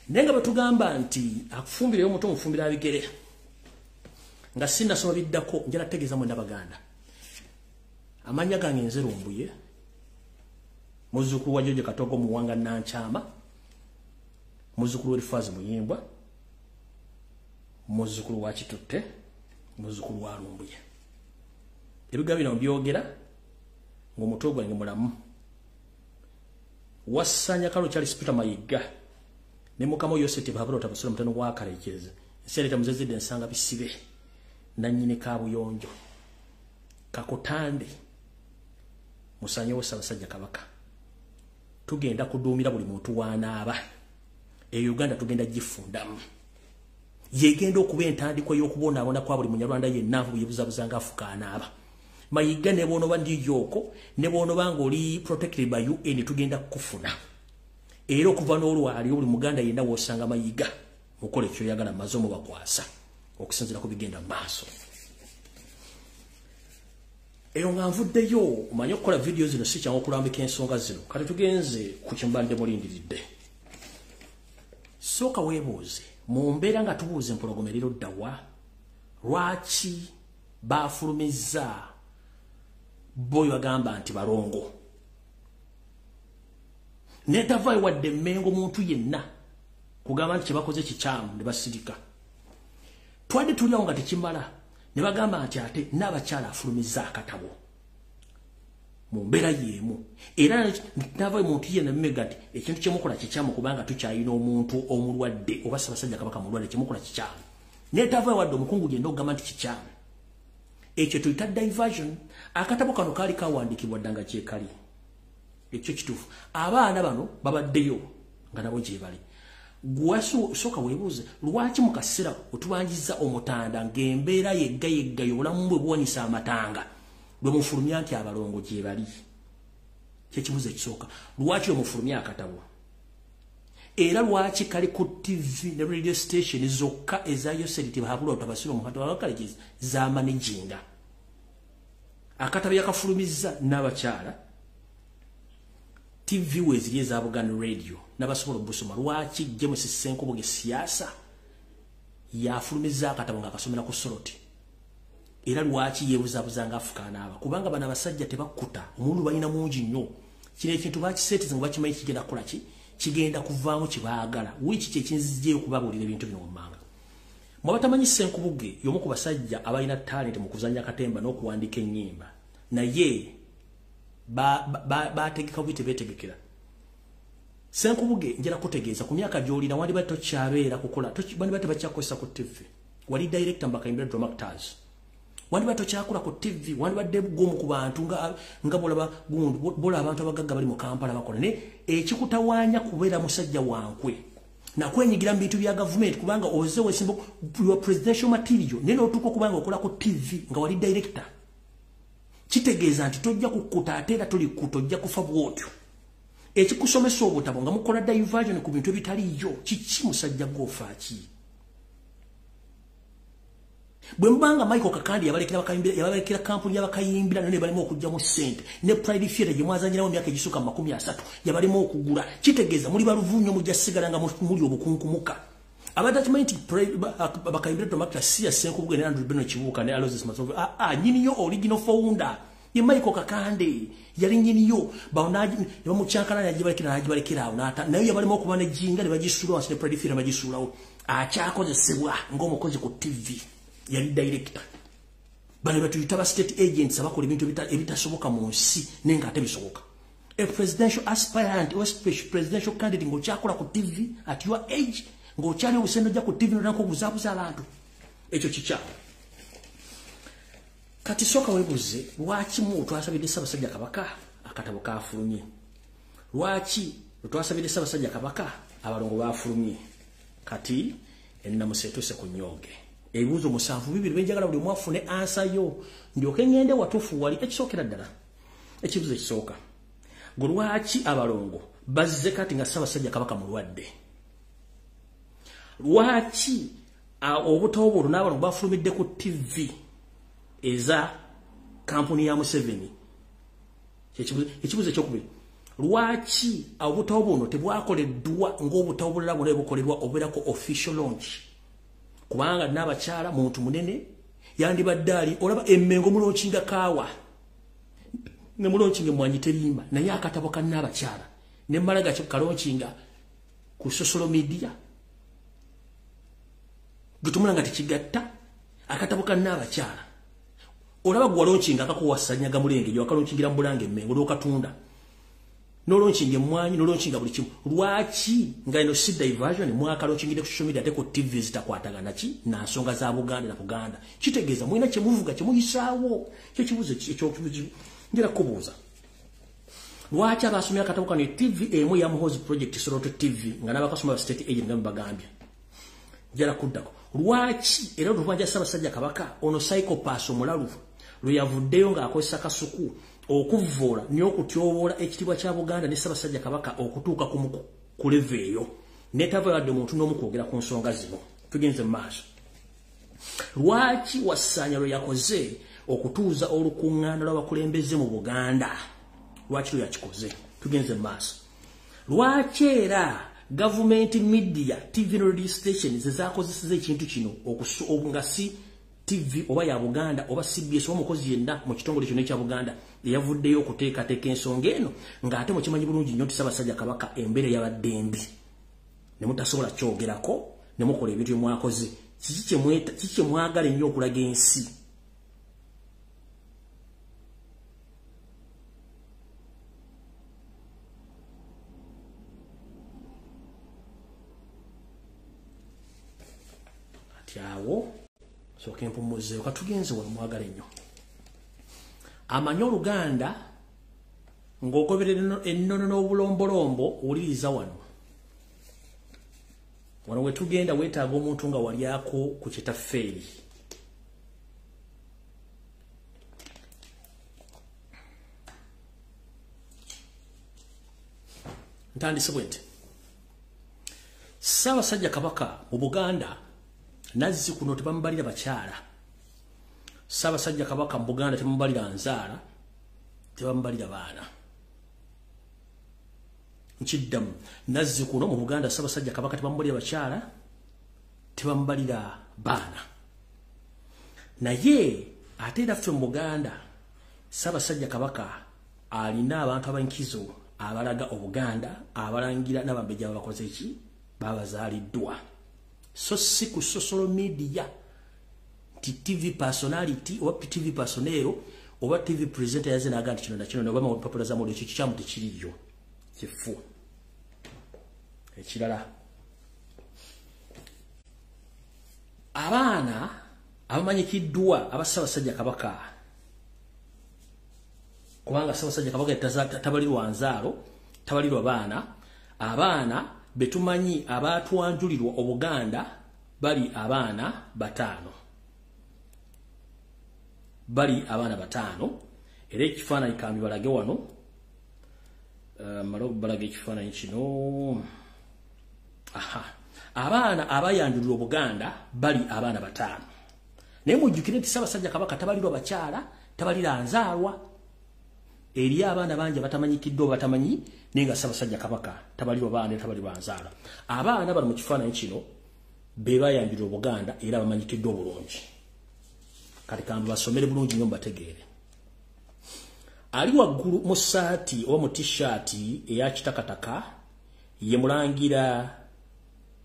Naye nga bwe tugamba nti akufumbira omuto omufumbira abigere, nga sinnasoma biddako, njala tegeeza mwenna Baganda. Amannya gange nze Lumbuye, muzzukulu wa George Katogo Muwanga Nankyama, muzzukulu w'Erifaazi Muyimbwa, muzzukulu wa Kitutte, muzzukulu wa Lumbuye. Ebigambo bino mbyogera ng'omutwe gwange mulamu. Wassanya Kalo Charles Peter Mayiga ne mukama Yoseti Bahabura Tabasula mutano wa Kalekeza. Nsereta muzezidde ensanga bisibe nannyini Kaabuyonjo Kakutande musanyewo Ssaabasajja Kabaka. Tugenda kuduumira buli muntu w'anaaba. E Uganda tugenda gifundamu. Yegenda okuba entandikwa y'okubonaabona kwa buli Munyarwanda yenna yebuzabuza nga afuka anaaba. Mayiga, ne bw'onoba New York, ne bw'onoba ng'oli protected by UN, tugenda kukufuna. Era okuva n'olwali buli Muganda yenna w'osanga Mayiga, mukole kyoyagala, maze omubakwasa okusinziira ku bigenda mu maaso. Eyo nga nvuddeyo, omanye okukola vidiyo zino si kyangu okulambika ensonga zino. Kati tugenze ku kyembadde mulindiridde. Sooka weebuuze mu mbeera nga tubuuza empologoma eri ludda wa, lwaki baafulumizza boyo bagamba nti balongo netavaayo wadde emmengo muntu yenna kugamba nti kyebakoze kikyamu, ne basirika? Twadde tuliawo nga tekimala, ne bagamba nti ate n'abakyala afulumizza akatabo mu mbeera y'emu, era navayo muntu yenna mumega nti ekintu kyemukola kikyamu, kubanga tukyalina omuntu omulwadde oba Ssaabasajja Kabaka mulwadde, kyemukola kikyamu. Netavaayo wadde omukungu yenna okugamba nti kikyamu. Ekyo tuyita diversion. Akatabo kano kaali kawandiikibwa dda nga kyekali ekyo kituufu. Abaana bano babaddeyo nga nabo gye bali. Gwasooka weebuuze lwaki mu kaseera otubanjiza omutanda ng'embeera yegga yeggayo, obulamu bwe buwanisa amatanga, lwe mufulumya nti abalongo gye bali? Kyekibuuzo ekisooka. Lwaki lwe mufulumya akatabo, era lwaki kali ku TV ne radio station zokka eza Yoseri Bahabula Tabasira omuhantu abakalegi zamanaginga? Akatabo yakafulumizza n'abakyala, TV weeziri eza Buganda Radio n'abasobola obusoma. Lwaki James Ssenkubuge siasa yafulumizza akatabo nga akasomera ku Soroti, era lwaki yeebuzaabuza nga afuka anaaba? Kubanga bano abasajja tebakkuta, omundu balina mungi nnyo. Kino ekintu bakiseetiza nga bakimanyi kigenda kukola ki, kigenda kuvaamu kyebaagala. Wiiki kyekinzijeyo okubabuulira ebintu bino wammanga. Mwabatamanyi, Ssenkubuge y'omu ku basajja abalina talent mu kuzannya katemba n'okuwandiika ennyimba, naye bategeka bubi, tebeetegekera. Ssenkubuge, njala kutegeeza, ku myaka gy'olina wandibadde tokyabeera kukola, wandibadde tebakyakozesa ku TV. Wali director mbakayimbira drama actors, wandibadde tokyakola ku TV, wandibadde gumu ku bantu nga bolaba gundi bola abantu abagagga bali mu Kampala bakola. Naye ekikutawaanya kubeera musajja wankwe nakwenyigira mu bintu bya gavumenti, kubanga oze wesimba your presidential material, naye n'otuuka okubanga okola ku TV nga wali director, kitegeeza nti tojja kukkuta, ate era tolikkuta, ojja kufa bw'otyo. Ekikusomesa obutabo nga mukola diversion ku bintu ebitaliiyo kiki? Musajja gwofaaki? Bwe mubanga Michael Kakandi yabalekera kampuni y'abakayimbira, naye balimu okugyamu ssente, ne Pride Theatre gye mwazanyiramu emyaka egisukka mu 30 yabalimu okugula, kitegeeza muli baluvunyo, mujja sigala nga muli obukunkumuka. Abatakimanyi nti bakayimbira Tomakita si ya Ssenkubuge ne Andrew Beno Kibuuka ne Aloysius Masovu. Aa, nyiniyo original founder ye Michael Kakande, yali nyiniyo. Ne bamukyankala nagibalekera awo, naye yabalimu okuba nejinga ne bagisuula wansi, ne Pride Theatre bagisuulawo. Akyakozesebwa ng'omukozi ku TV, yali director. Bano batuyita ba state agents abakola ebintu ebitasoboka mu nsi, naye nga ate bisoboka. A presidential aspirant or presidential candidate ng'okyakola ku TV at your age, ng'okyali obusendo, ojja ku TV notandika okubuzaabuza abantu, ekyo kikyamu. Kati sooka weebuuze lwaki mu twasabidde Ssaabasajja Kabaka akatabo kafulumye. Lwaki Lwe twasabire Ssaabasajja Kabaka, abalongo bafulumye. Kati ennamusa etuuse ku nnyonge. Ebibuuzo 7 bibiri benjagala buli omu afune answer yo, ndyoke ngende watuufu wali. Ekisookera ddala, ekibuuzo ekisooka, gwe lwaki abalongo bazze kati nga Ssaabasajja Kabaka mulwadde? Lwaki obutabo buno n'abalongo bafulumidde ku TV eza kampuni ya Museveni? Ekibuuzo ekyokubiri, lwaki obutabo buno tebwakoleddwa ng'obutabo bulala bwonna bukolerwa obubeerako official launch? Kubanga n'abakyala muntu munene yandibadde ali olaba emmengo mulaunchinga kaawa ne mulaunchinga emwanyi terimba, naye akatabo ka Nnaabakyala ne mmala gakalaunchinga ku social media getumula nga tekigatta. Akatabo ka Nnaabakyala olaba gwe walaunchinga akakuwasanyaga mulenge gye wakalauncingira mu Bulange emmengo n'okatunda n'olaunchinga emmwanyi n'olaunchinga buli kimu. Lwaki nga eno si diversion mwakalaunchingira ku social media ate ku TV zitakwatagana ki na nsonga za Buganda na Buganda? Kitegeeza mulina kyemuvuga kyemuyisaawo. Kyo kibuuzo ekyokubuuzo njera kubuuza, lwaki abasomera akatabo kano TV emu ya Muhoozi Project Soroti TV nga n'abakasoma ba state agent nga mbagambye? Njala kuddako, lwaki era olubanja Ssaabasajja Kabaka ono psychopath omulalu lwe yavuddeyo ng'akozesa kasuku okuvvoola n'okutyoboola ekitiibwa kya Buganda ne Ssaabasajja Kabaka okutuuka ku level eyo netava yadde omuntu n'omu kwogera ku nsonga zino? Tugenze mu maaso. Lwaki Wassaanya lwe yakoze okutuuza olukuŋŋaana lw'abakulembeze mu Buganda, lwaki lwe yakikoze? Tugenze mu maaso. Lwaki era gavumenti media, TV ne radio station zezakozeseza ekintu kino nga si TV oba ya Buganda oba CBS oba omukozi yenna mu kitongole kyonna ekya Buganda eyavuddeyo okuteekateeka ensonga eno, ng'ate mukimanyi bulungi nnyo nti Ssaabasajja Kabaka embeera yabadde mbi ne mutasobola kyogerako ne mukola ebintu bye mwakoze? Kiki kye mwagala ennyo okulaga ensi? Ati awo sooka empumuzeewo. Katugenze wano. Mwagala ennyo amanyi Oluganda ng'ogoberera ennono n'obulombolombo, wuliriza wano. Wano wetugenda weetaaga omuntu nga walyako ku kitafeeri. Ntandise bwe nti, Ssaabasajja Kabaka mu Buganda nazzi kuno tebamubalira bakyala. Ssaabasajja Kabaka mu Buganda tebamubalira nzaala, tebamubalira baana. Nkiddamu, nazzi kuno mu Buganda Ssaabasajja Kabaka tebamubalira bakyala, tebamubalira baana. Naye ate era ffe mu Buganda Ssaabasajja Kabaka alina abantu ab'enkizo abalaga Obuganda, abalangira n'abambejja babakoze ki babazaaliddwa, so si ku social media nti TV personality oba TV personnel oba TV presenter yaze naga nti kino na kino oba mapapula za mawulire. Ekyo kikyamu, tekiriyo, kifu. Ekirala, abaana abamanyikiddwa aba Ssaabasajja Kabaka, kubanga Ssaabasajja Kabaka tabalirwa nzaalo, tabalirwa baana, abaana betumanyi abatwanjulirwa Obuganda bali abaana 5, bali abaana 5. Era ekifaananyi kambi balage wano, male balage ekifaananyi kino. Aha, abaana abayanjulirwa Obuganda bali abaana 5, naye mujjukire nti Ssaabasajja Kabaka tabalirwa bakyala, tabalira nzaalwa. Eri abaana bangi abatamanyikiddwa batamanyi, naye nga Ssaabasajja Kabaka tabalirwa baana, tabalirwa nzaala. Abaana bano mu kifaananyi kino be bayanjulirwa Obuganda era bamanyikiddwa obulungi. Kati kambe basomere bulungi nnyo mubategeere. Ali waggulu mu ssaati oba mu t-shirt eya kitakataka ye Mulangira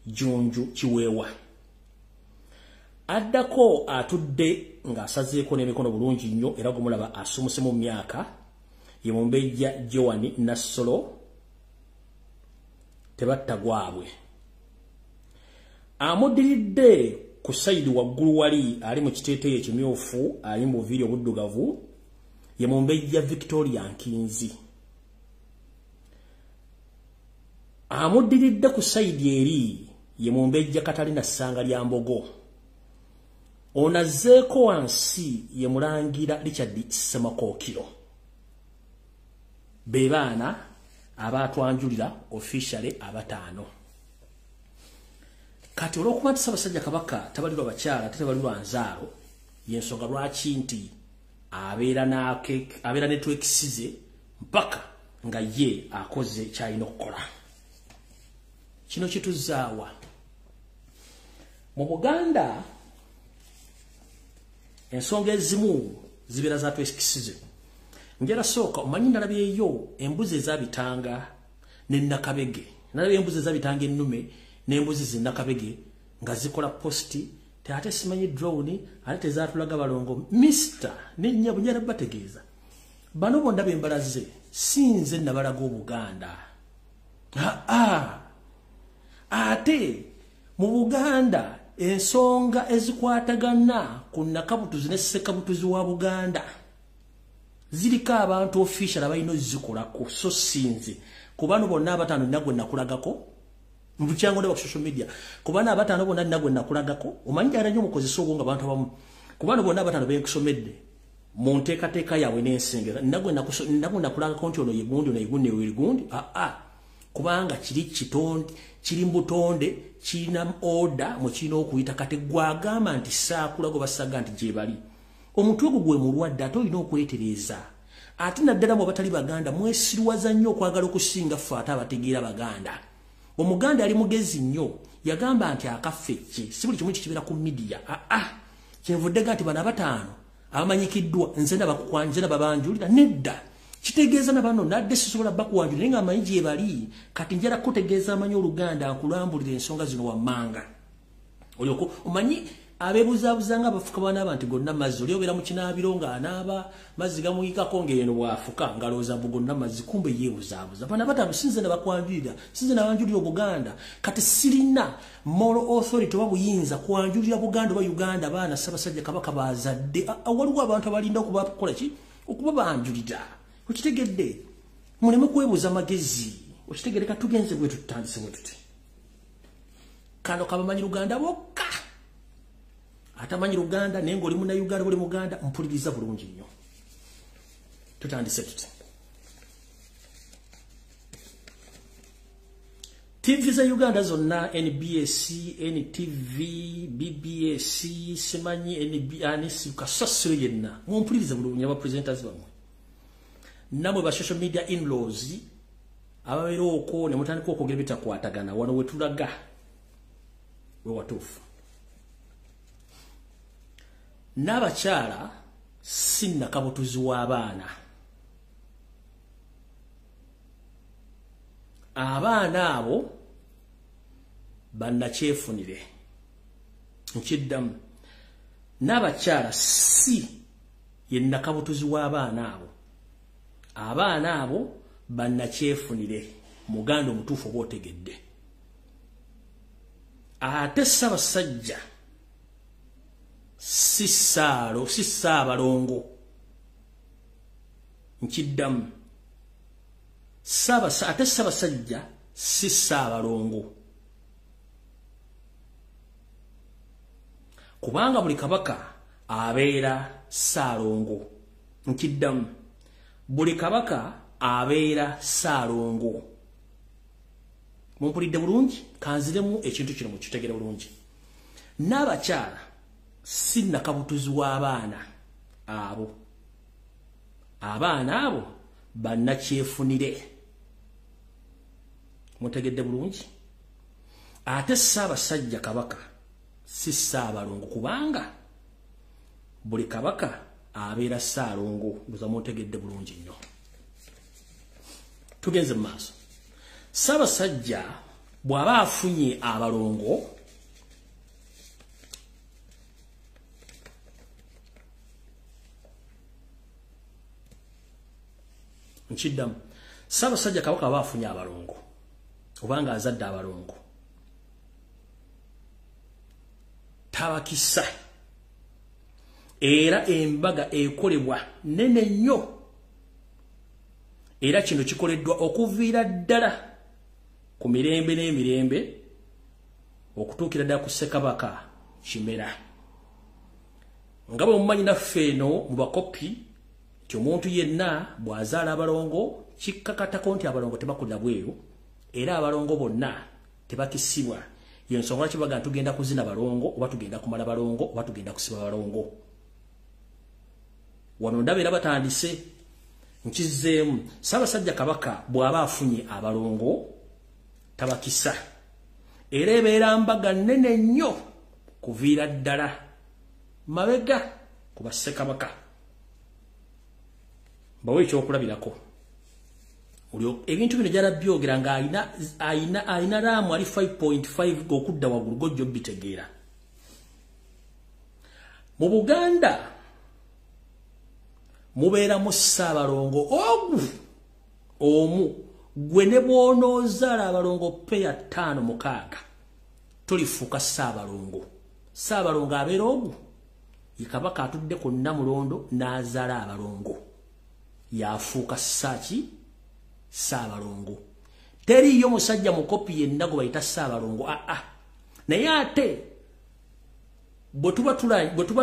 Junju Kiweewa. Addako atudde ng'asazeeko n'emikono bulungi nnyo era gumulaba asumuse mu myaka ye Mumbejja Joan Nassolo Tebatta Gwabwe. Amuddiridde ku side waggulu wali ali mu kiteeteeyi ekimyufu ali mu buviiri obuddugavu ye Mumbejja Victoria Nkinzi. Amuddiridde ku sayidi eri ye Mumbejja Katalina Ssanga lya Mbogo. Ono azzeeko wansi ye Mulangira Richard Ssemakookiro. Be baana abaatwanjulira officially abataano. Kati olw'okuba nti Ssaabasajja Kabaka tabalirwa bakyala ate tabalirwa nzaalo, y'ensonga lwaki nti abeera ne twekisize mpaka nga ye akoze ky'alina okukola. Kino kituzaawa mu Buganda. Ensonga ezimu zibeera za twekisize. Njala sooka omanyi nalabyeyo embuzi ezabitanga ne Nakabege. Nalabye embuzi ezabitanga ennume n'embuzi zinnakabege nga zikola posti, ate simanyi drone, ate tezatulaga balongo. Mister ne nnyabo njala bategeeza. Bano bonna be mbalaze sinze nabalaga Obuganda. Ate mu Buganda ensonga ezikwatagana ku Nakabutuzi ne Ssekabutuzi wa Buganda ziriko abantu official abalina ozikolako, so sinze. Ku bano bonna abataano nagwe nakulagako mbukyango ndaba ku social media. Ku bano abataano bonna nagwe nakulagako, omanyi njagala nnyo mukozesa obwo nga abantu abamu. Ku bano bonna abataano be nkusomedde mu nteekateeka yaabwe n'ensengera, nagwe nakulagako nti ono ye gundi, ono ye gundi, ono ye gundi. Kubanga kiri kitonde, kiri mu butonde, kirina order mwe kirina okuyita. Kati gwagamba nti saakulago basaga nti gye bali. Omutwe ogwo gwe mulwadde, ate olina okwetereeza. Ate naddala mu abatali Baganda mwesiruwaza nnyo okwagala okusinga ffe ate abategeera Baganda. Omuganda ali mugezi nnyo, yagamba nti akaffe ki si buli kimu kikibeera ku media. Kyenvuddega nti bano abataano abamanyikiddwa nze nze nababanjulira nedda. Kitegeeza na bano nadde sisobola bakuwanjulira naye nga amanyi gye bali. Kati njala kutegeeza amanyi Oluganda nkulambulira ensonga zino wammanga. Olyoka omanyi abeebuzaabuza nga abafuka banaaba nti gonna mazzi. Oli obeera mu kinaabiro ng'anaaba mazzi gamuyikako ng'eno bw'afuka ng'alowooza mbu gonna mazzi, kumbe yeebuzaabuza. Bano abataano sinze nabakwanjulira, sinze nabanjulira Obuganda. Kati sirina moral authority oba buyinza kwanjulira Buganda oba Uganda baana Ssaabasajja Kabaka bazadde. Waliwo abantu abalinda okubakola ki, okubabanjulira. Okitegedde? Muleme kwebuuza magezi. Okitegedde? Ka tugenze bwe tutandise bwe tuti. Kano kabamanyi Luganda bokka. Atamanyi Luganda naye ng'oli Munnayuganda, oli Muganda, mpuliriza bulungi nnyo. Tutandise tuti. TV za Uganda zonna, NBS, NTV, BBS, simanyi NBN, kasasiro yenna, mumpulirize bulungi aba presenters bammwe. Nammwe ba social media in-laws ababeera okwo ne mutandika okwogera bitakwatagana, wano we tulaga we watuufu. N'abakyala si nnakabutuzi w'abaana. Abaana abo bannakyefunire. Nkiddamu, n'abakyala si ye nnakabutuzi w'abaana abo. Abaana abo bannakyefunire. Muganda omutuufu oba otegedde. Ate Ssaabasajja si ssaalo, si Ssaabalongo. Nkiddamu, ate Ssaabasajja si Ssaabalongo, kubanga buli kabaka abeera Ssaalongo. Nkiddamu, buli kabaka abeera Ssaalongo. Mumpulidde bulungi? Kanziremu ekintu kino mukitegere bulungi. N'abakyala si nnakabutuzi w'abaana abo. Abaana abo bannakyefunire. Mutegedde bulungi? Ate Ssaabasajja Kabaka si Ssaabalongo, kubanga buli kabaka abeera Ssaalongo. Ndoza muntegedde bulungi nnyo. Tugenze mu maaso. Ssaabasajja bw'aba afunye abalongo, nkiddamu, Ssaabasajja Kabaka aba afunye abalongo obanga azadde abalongo, tabakisa. Era embaga ekolebwa nene nnyo, era kino kikoleddwa okuviira ddala ku mirembe n'emirembe okutuukira ddala ku Ssekabaka Kimera. Nga bwe mumanyi naffe eno mu bakopi nti omuntu yenna bw'azaala abalongo kikkakatako nti abalongo tebakulira bweru, era abalongo bonna tebakisibwa. Yensonga lwaki baga tugenda kuzina balongo oba tugenda kumala balongo oba tugenda kusiba balongo. Wano ndaba era batandise nkizzeemu. Ssaabasajja Kabaka bw'aba afunye abalongo tabakisa, era ebeera mbaga nnene nnyo kuviira ddala mabega ku bassekabaka. Mbawe ekyokulabirako. Ebintu bino gyala byogera nga alina raamu ali 5.5 okudda waggulu gojja obitegeera. Mu Buganda mubeeramu Ssaabalongo ogu omu, gwe ne bw'onoozaala abalongo peya 5 6 tolifuuka Ssaabalongo. Ssaabalongo abeera ogu ye Kabaka atudde ku Nnamulondo n'azaala abalongo, yafuuka ssaaki Ssaabalongo. Teriiyo musajja mukopi yenna gwe bayita Ssaabalongo aa. Naye ate bwe tuba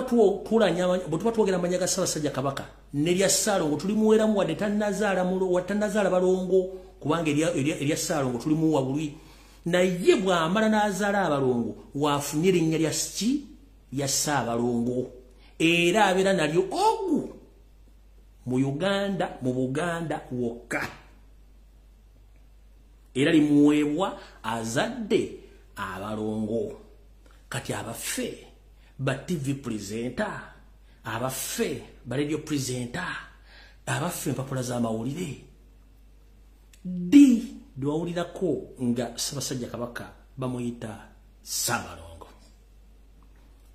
twogera amannya ga Ssaabasajja Kabaka n'erya Ssaalongo tulimuweramu wadde tannazaala balongo, kubanga erya Ssaalongo tulimuwa bulwi. Naye bw'amala n'azaala abalongo waafunye erinnya lya ki lya Ssaabalongo, era abeera nalyo ogu mu Uganda, mu Buganda wokka, era limuweebwa azadde abalongo. Kati abaffe ba TV presenter, abaffe ba radio presenter, abaffe empapula z'amawulire, ddi lwawulirako nga Ssaabasajja Kabaka bamuyita Ssaabalongo?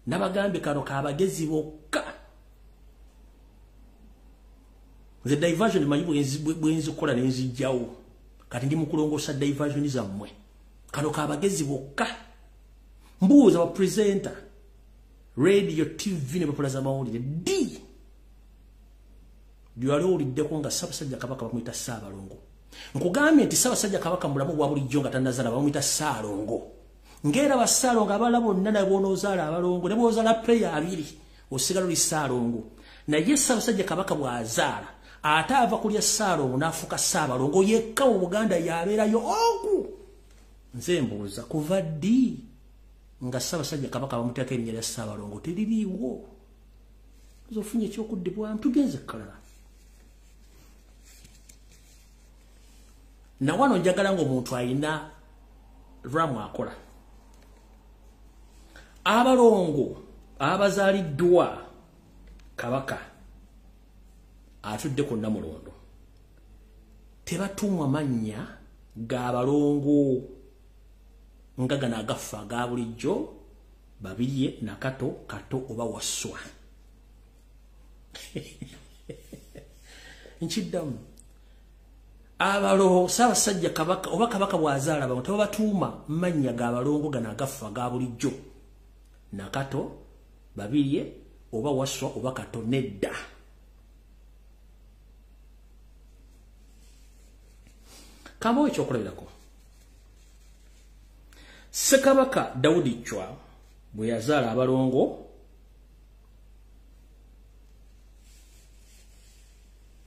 Nabagambye kano kabagezi bokka. Nze diversion manyi bwenzikola nenzijjawo, kati ndi mukulongoosa diversion zammwe. Kano kabagezi bokka. Mbuuza ba presenter radio, TV ne empapula z'amawulire, ddi lwali owuliddeko nga Ssaabasajja Kabaka bamuyita Ssaabalongo? Nkugambye nti Ssaabasajja Kabaka mulamu bwa bulijjo nga tannazaala bamuyita Ssaalongo. Ng'era bassaalongo abalala bonna ne bw'onoozaala abalongo ne bw'ozaala peya 2 osigala oli Ssaalongo. Naye Ssaabasajja Kabaka bw'azaala ate ava kulya Ssaalongo n'afuuka Ssaabalongo yekka mu Buganda yabeerayo ogu. Nze mbuuza kuva ddi nga Ssaabasajja Kabaka bamuteekako erinnya lya Ssaabalongo? Teririiwo. Nze ofunye ekyokuddibwamu, tugenze ekkalala. Na wano njagala ng'omuntu alina ramu akola. Abalongo abazaaliddwa Kabaka atudde ku Nnamulondo tebatumwa mannya g'abalongo nga gano agafa aga bulijjo, Babirye, Nakato, Kato oba Wasswa. Nkiddamu, abalongo Ssaabasajja Kabaka oba Kabaka bw'azaala abalongo tebabatuuma mannya g'abalongo gano agafa aga bulijjo, Nakato, Babirye oba Wasswa oba Kato, nedda. Kambawo ekyokulabirako. Ssekabaka Daudi Chwa bwe yazaala abalongo,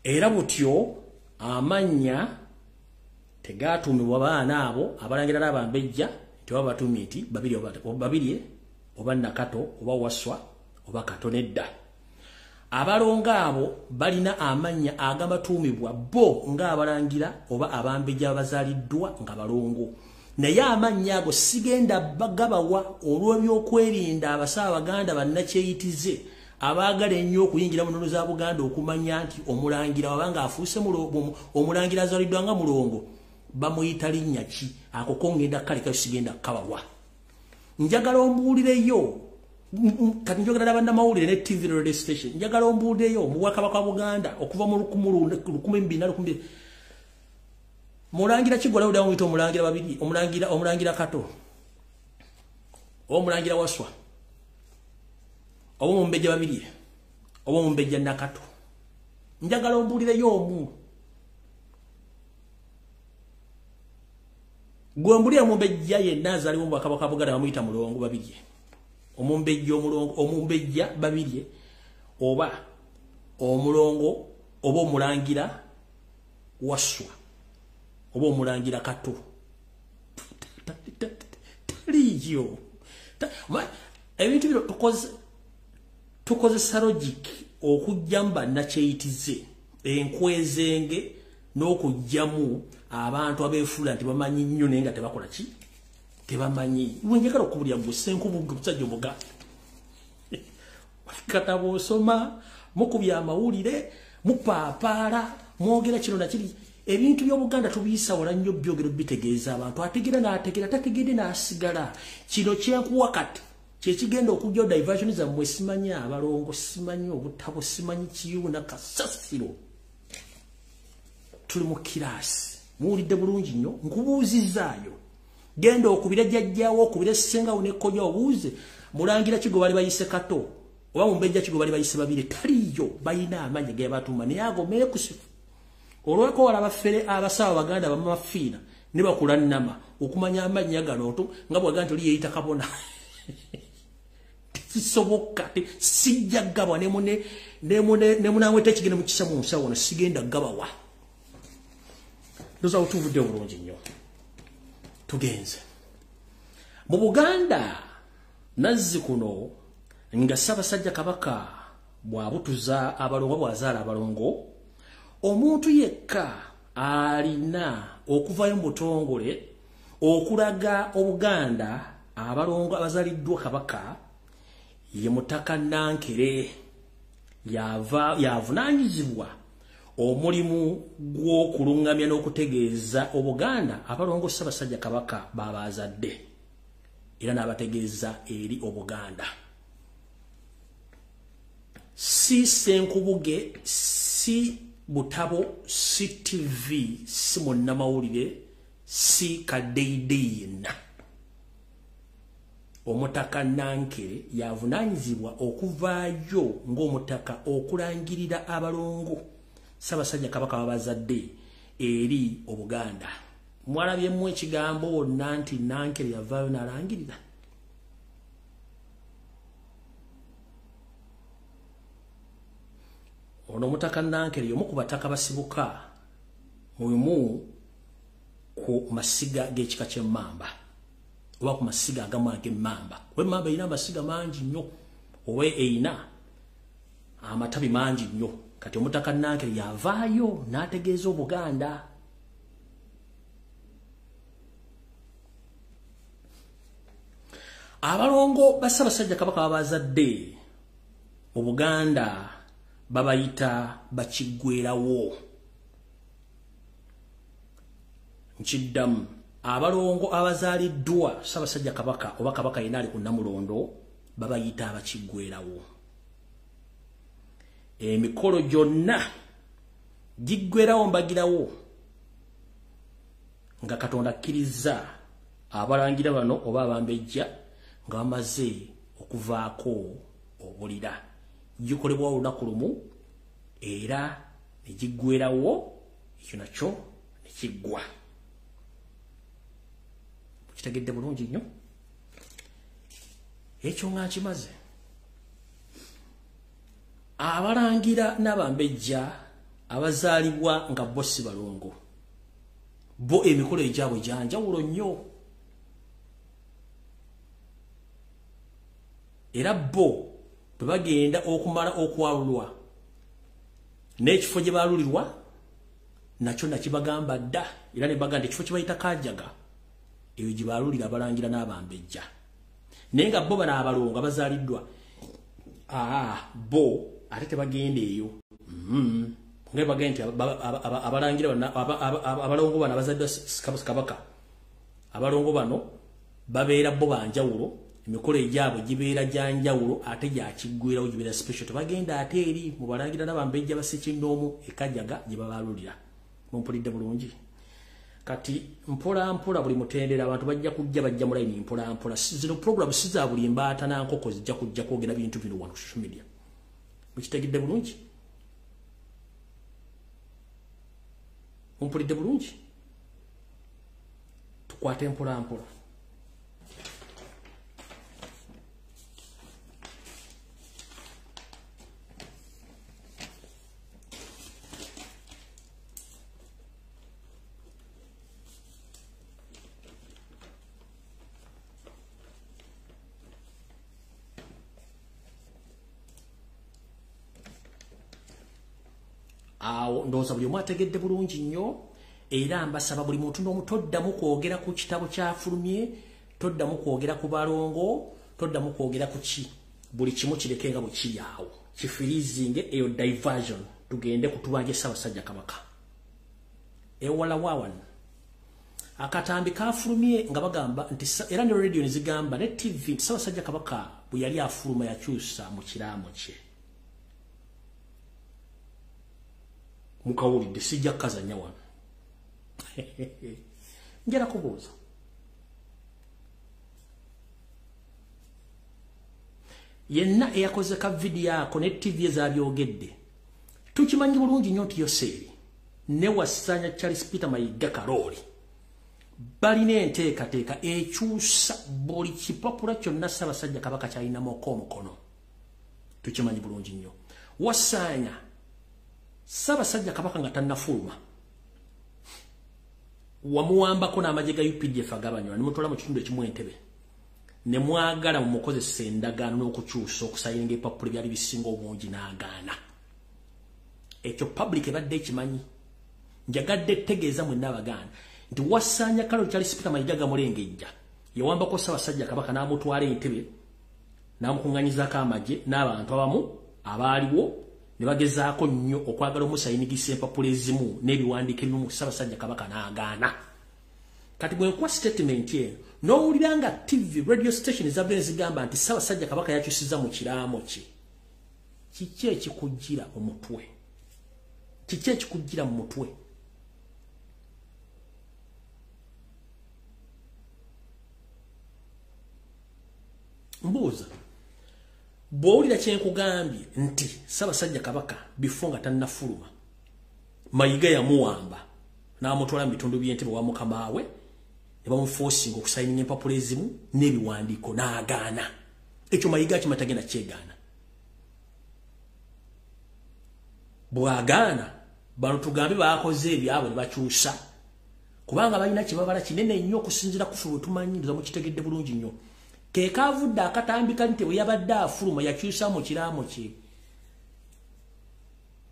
era butyo amannya tegaatuumibwa baana abo abalangira n'abambejja nti baba batuumye nti Babirye oba Nakato oba Wasswa oba Kato, nedda. Abalongo abo balina amannya agabatuumibwa bo ng'abalangira oba abambejja abazaaliddwa nga balongo. Naye amannya ago sigenda gabawa olw'ebyokwerinda abasawo Abaganda bannakyeyitize abaagala ennyo okuyingira mu nnono za Buganda okumanya nti omulangira wabanga afuuse omulangira azaaliddwa nga mulongo bamuyita linnya ki. Ako ko ngenda kalekayo, sigenda kabawa. Njagala ombuulireyo, kati njogera n'abannamawulire ne TV radio station, njagala ombuulireyo mu Bwakabaka bwa Buganda okuva mu 2002 mulangira Kigwala muyita omulangira Babirye, omulangira Kato oba omulangira Wasswa oba omumbejja Babirye oba omumbejja Nakato. Njagala ombuulireyo omu. Gwe mbuli omumbejja yenna azaalibwa mu Bwakabaka Buganda bamuyita mulongo Babirye. Omumbejja omulongo, omumbejja Babirye oba omulongo oba omulangira Waswa oba omulangira Kato. Taliyo. Ebintu bino tukozesa logic okujjamu bannakyeyitize enkwezenge n'okujjamu abantu abeefuula nti bamanyi nnyo naye nga tebakola ki? Tebamanyi. Njagala okubulya gwe Ssenkubuge omusajja Omuganda. Katabo osoma, mukubya amawulire, mupaapaala, mwogera kino na kiri. Ebintu by'Obuganda tubiyisa wala nnyo byogero bitegeeza abantu. Ategeera n'ategeera, tategedde n'asigala. Kino kyenkuwa kati kyekigenda okujja diversion zammwe, simanyi abalongo, simanyi obutabo, simanyi kiyuna kasasiro. Tuli mu kiraasi. Muwulidde bulungi nnyo, nkubuuzizzaayo. Genda okubire jjajjaawo, okubire ssengawo ne kojja obuuze mulangira ki gwe bali bayise Kato oba mumbejja ki gwe bali bayise Babirye. Taliyo, balina amannya ge batuuma naye ago meekusifu. Olw'okwewala abafere abasawo Abaganda bamafiina ne bakula nnama okumanya amannya gano nga bw'agamba nti oli yeeyita kabona. Tekisoboka, sijja gaba ne munamweta ekigenda mu kisa mu nsawo wano, sigenda gabawa. Ndowooza tuvudde bulungi nnyo. Tugenze. Mu Buganda nazzi kuno nga Ssaabasajja Kabaka bw'abutuza abalongo, bw'azaala abalongo, omuntu yekka alina okuvayo mu butongole okulaga Obuganda abalongo abazaaliddwa Kabaka ye Mutaka Nankere. Yavunaanyizibwa omulimu gw'okulungamya n'okutegeeza Obuganda abalongo Ssaabasajja Kabaka baabazadde era n'abategeeza eri Obuganda. Si Ssenkubuge, si butabo, si TV, si munnamawulire, si kadeyideyi yenna. Omutaka Nankere yavunaanyizibwa okuvaayo ng'omutaka okulangirira abalongo Ssaabasajja Kabaka babazadde eri Obuganda. Mwalabyemu ekigambo wonna nti Nankere yavaayo n'alangirira. Ono Omutaka Nankere y'omu ku bataka basibuka mu bimu ku masiga g'ekika ky'Emmamba oba ku masiga agamu ag'Emmamba. Kuba Emmamba erina amasiga mangi nnyo oba erina amatabi mangi nnyo. Kati Omutaka Nankere yavaayo n'ategeeza Obuganda. Abalongo ba Ssaabasajja Kabaka babazadde mu Buganda babayita bakiggwerawo. Nkiddamu, abalongo abazaaliddwa Ssaabasajja Kabaka oba Kabaka yenna ali ku Nnamulondo babayita abakiggwerawo. Emikolo gyonna giggwerawo mbagirawo nga Katonda akkiriza abalangira bano oba abambejja nga bamaze okuvaako obulira. Gikolebwa olunaku lumu era ne giggwerawo, ekyo nakyo ne kiggwa. Kitegedde bulungi nnyo. Ekyo nga nkimaze. Abalangira n'abambejja abazaalibwa nga bo si balongo, bo emikolo egyabwe gya njawulo nnyo. Era bo bwe bagenda okumala okwalulwa n'ekifo gye baalulirwa nakyo nakibagamba dda, era ne bagamba nti ekifo kye bayita Kajaga eyo gye baalulira abalangira n'abambejja. Naye nga bo bano abalongo abazaaliddwa bo ate tebagenda eyo. Nga bagenda nti abalangira bano abalongo bano abazaaliddwa Kabaka, abalongo bano babeera bo banjawulo, emikolo egyabwe gibeera gya njawulo ate gyakiggwerawo, gibeera special. Tebagenda ate eri mu balangira n'abambejja bassekinnoomu e Kajaga gye babaalulira. Mumpulidde bulungi? Kati mpola mpola buli mutendera abantu bajja kujja bajja mu layini mpola mpola. Zino program si za buli mbaata na nkoko zijja kujja kwogera bintu bino wano ku social media. Mukitegedde bulungi? Mumpulidde bulungi? Tukwate mpola mpola. Awo ndowooza buli omu ategedde bulungi nnyo, era mbasaba buli muntu n'omu toddamu kwogera ku kitabo kyafulumye, toddamu kwogera ku balongo, toddamu kwogera ku ki, buli kimu kireke nga bwe kiri awo, kifirizinge eyo diversion, tugende kutubanje Ssaabasajja Kabaka. Ewala wawano akatambi kafulumye nga bagamba nti, era ne radio ne zigamba ne TV nti Ssaabasajja Kabaka bwe yali afuluma yakyusa mu kiraamo kye. Mukawulidde, sijja kukazannya wano. Njala kubuuza. Yenna eyakoze ka vidiyo ako ne TV ezabyogedde, tukimanyi bulungi nnyo nti Yoseeri ne Wasanya Charles Peter Mayiga Karoli balina enteekateeka ekyusa buli kipapula kyonna Ssaabasajja Kabaka kyalinamuko omukono. Tukimanyi bulungi nnyo. Wasanya Ssaabasajja Kabaka nga tannafuluma wamuwambako n'amagye ga UPDF agabanywa ne mutwala mu kitundu ekimu Entebbe, ne mwagala mumukozesa endagaano n'okukyusa okusayininga ebipapula ebyali bisinga obungi n'agaana. Ekyo public ebadde ekimanyi. Njagadde tegeeza mwenna Abaganda nti Wasanya Karoli Charles Peter Mayiga Gamulengejja yawambako Ssaabasajja Kabaka n'amutwala Entebbe n'amukuŋŋanyizaako amagye n'abantu abamu abaaliwo ne bagezaako nnyo okwagala omusayinigisa empapula ezimu n'ebiwandiiko ebimu, Ssaabasajja Kabaka n'agaana. Kati bwe nkuwa statement eno n'owulira nga TV radio station ezavudde ne zigamba nti Ssaabasajja Kabaka yakyusiza mu kiraamo kye, kiki ekikujjira mu mutwe? Kiki ekikujjira mu mutwe? Mbuuza, bw'owulira kye nkugambye nti Ssaabasajja Kabaka bifo nga tannafuluma Mayiga yamuwamba n'amutwala mu bitundu by'Entebbe wa mukama we, ne bamuforcinga okusayininga empapula ezimu n'ebiwandiiko n'agaana. Ekyo Mayiga akima tagenda kyegaana. Bw'agaana bano tugambe baakoze ebyabwe ne bakyusa, kubanga balina kye babala kinene nnyo okusinziira ku ffe bwe tumanyi, ndowooza mukitegedde bulungi nnyo. Ke kavudde akatambi kali nti bwe yabadde afuluma yakyusa mu kiraamo kye,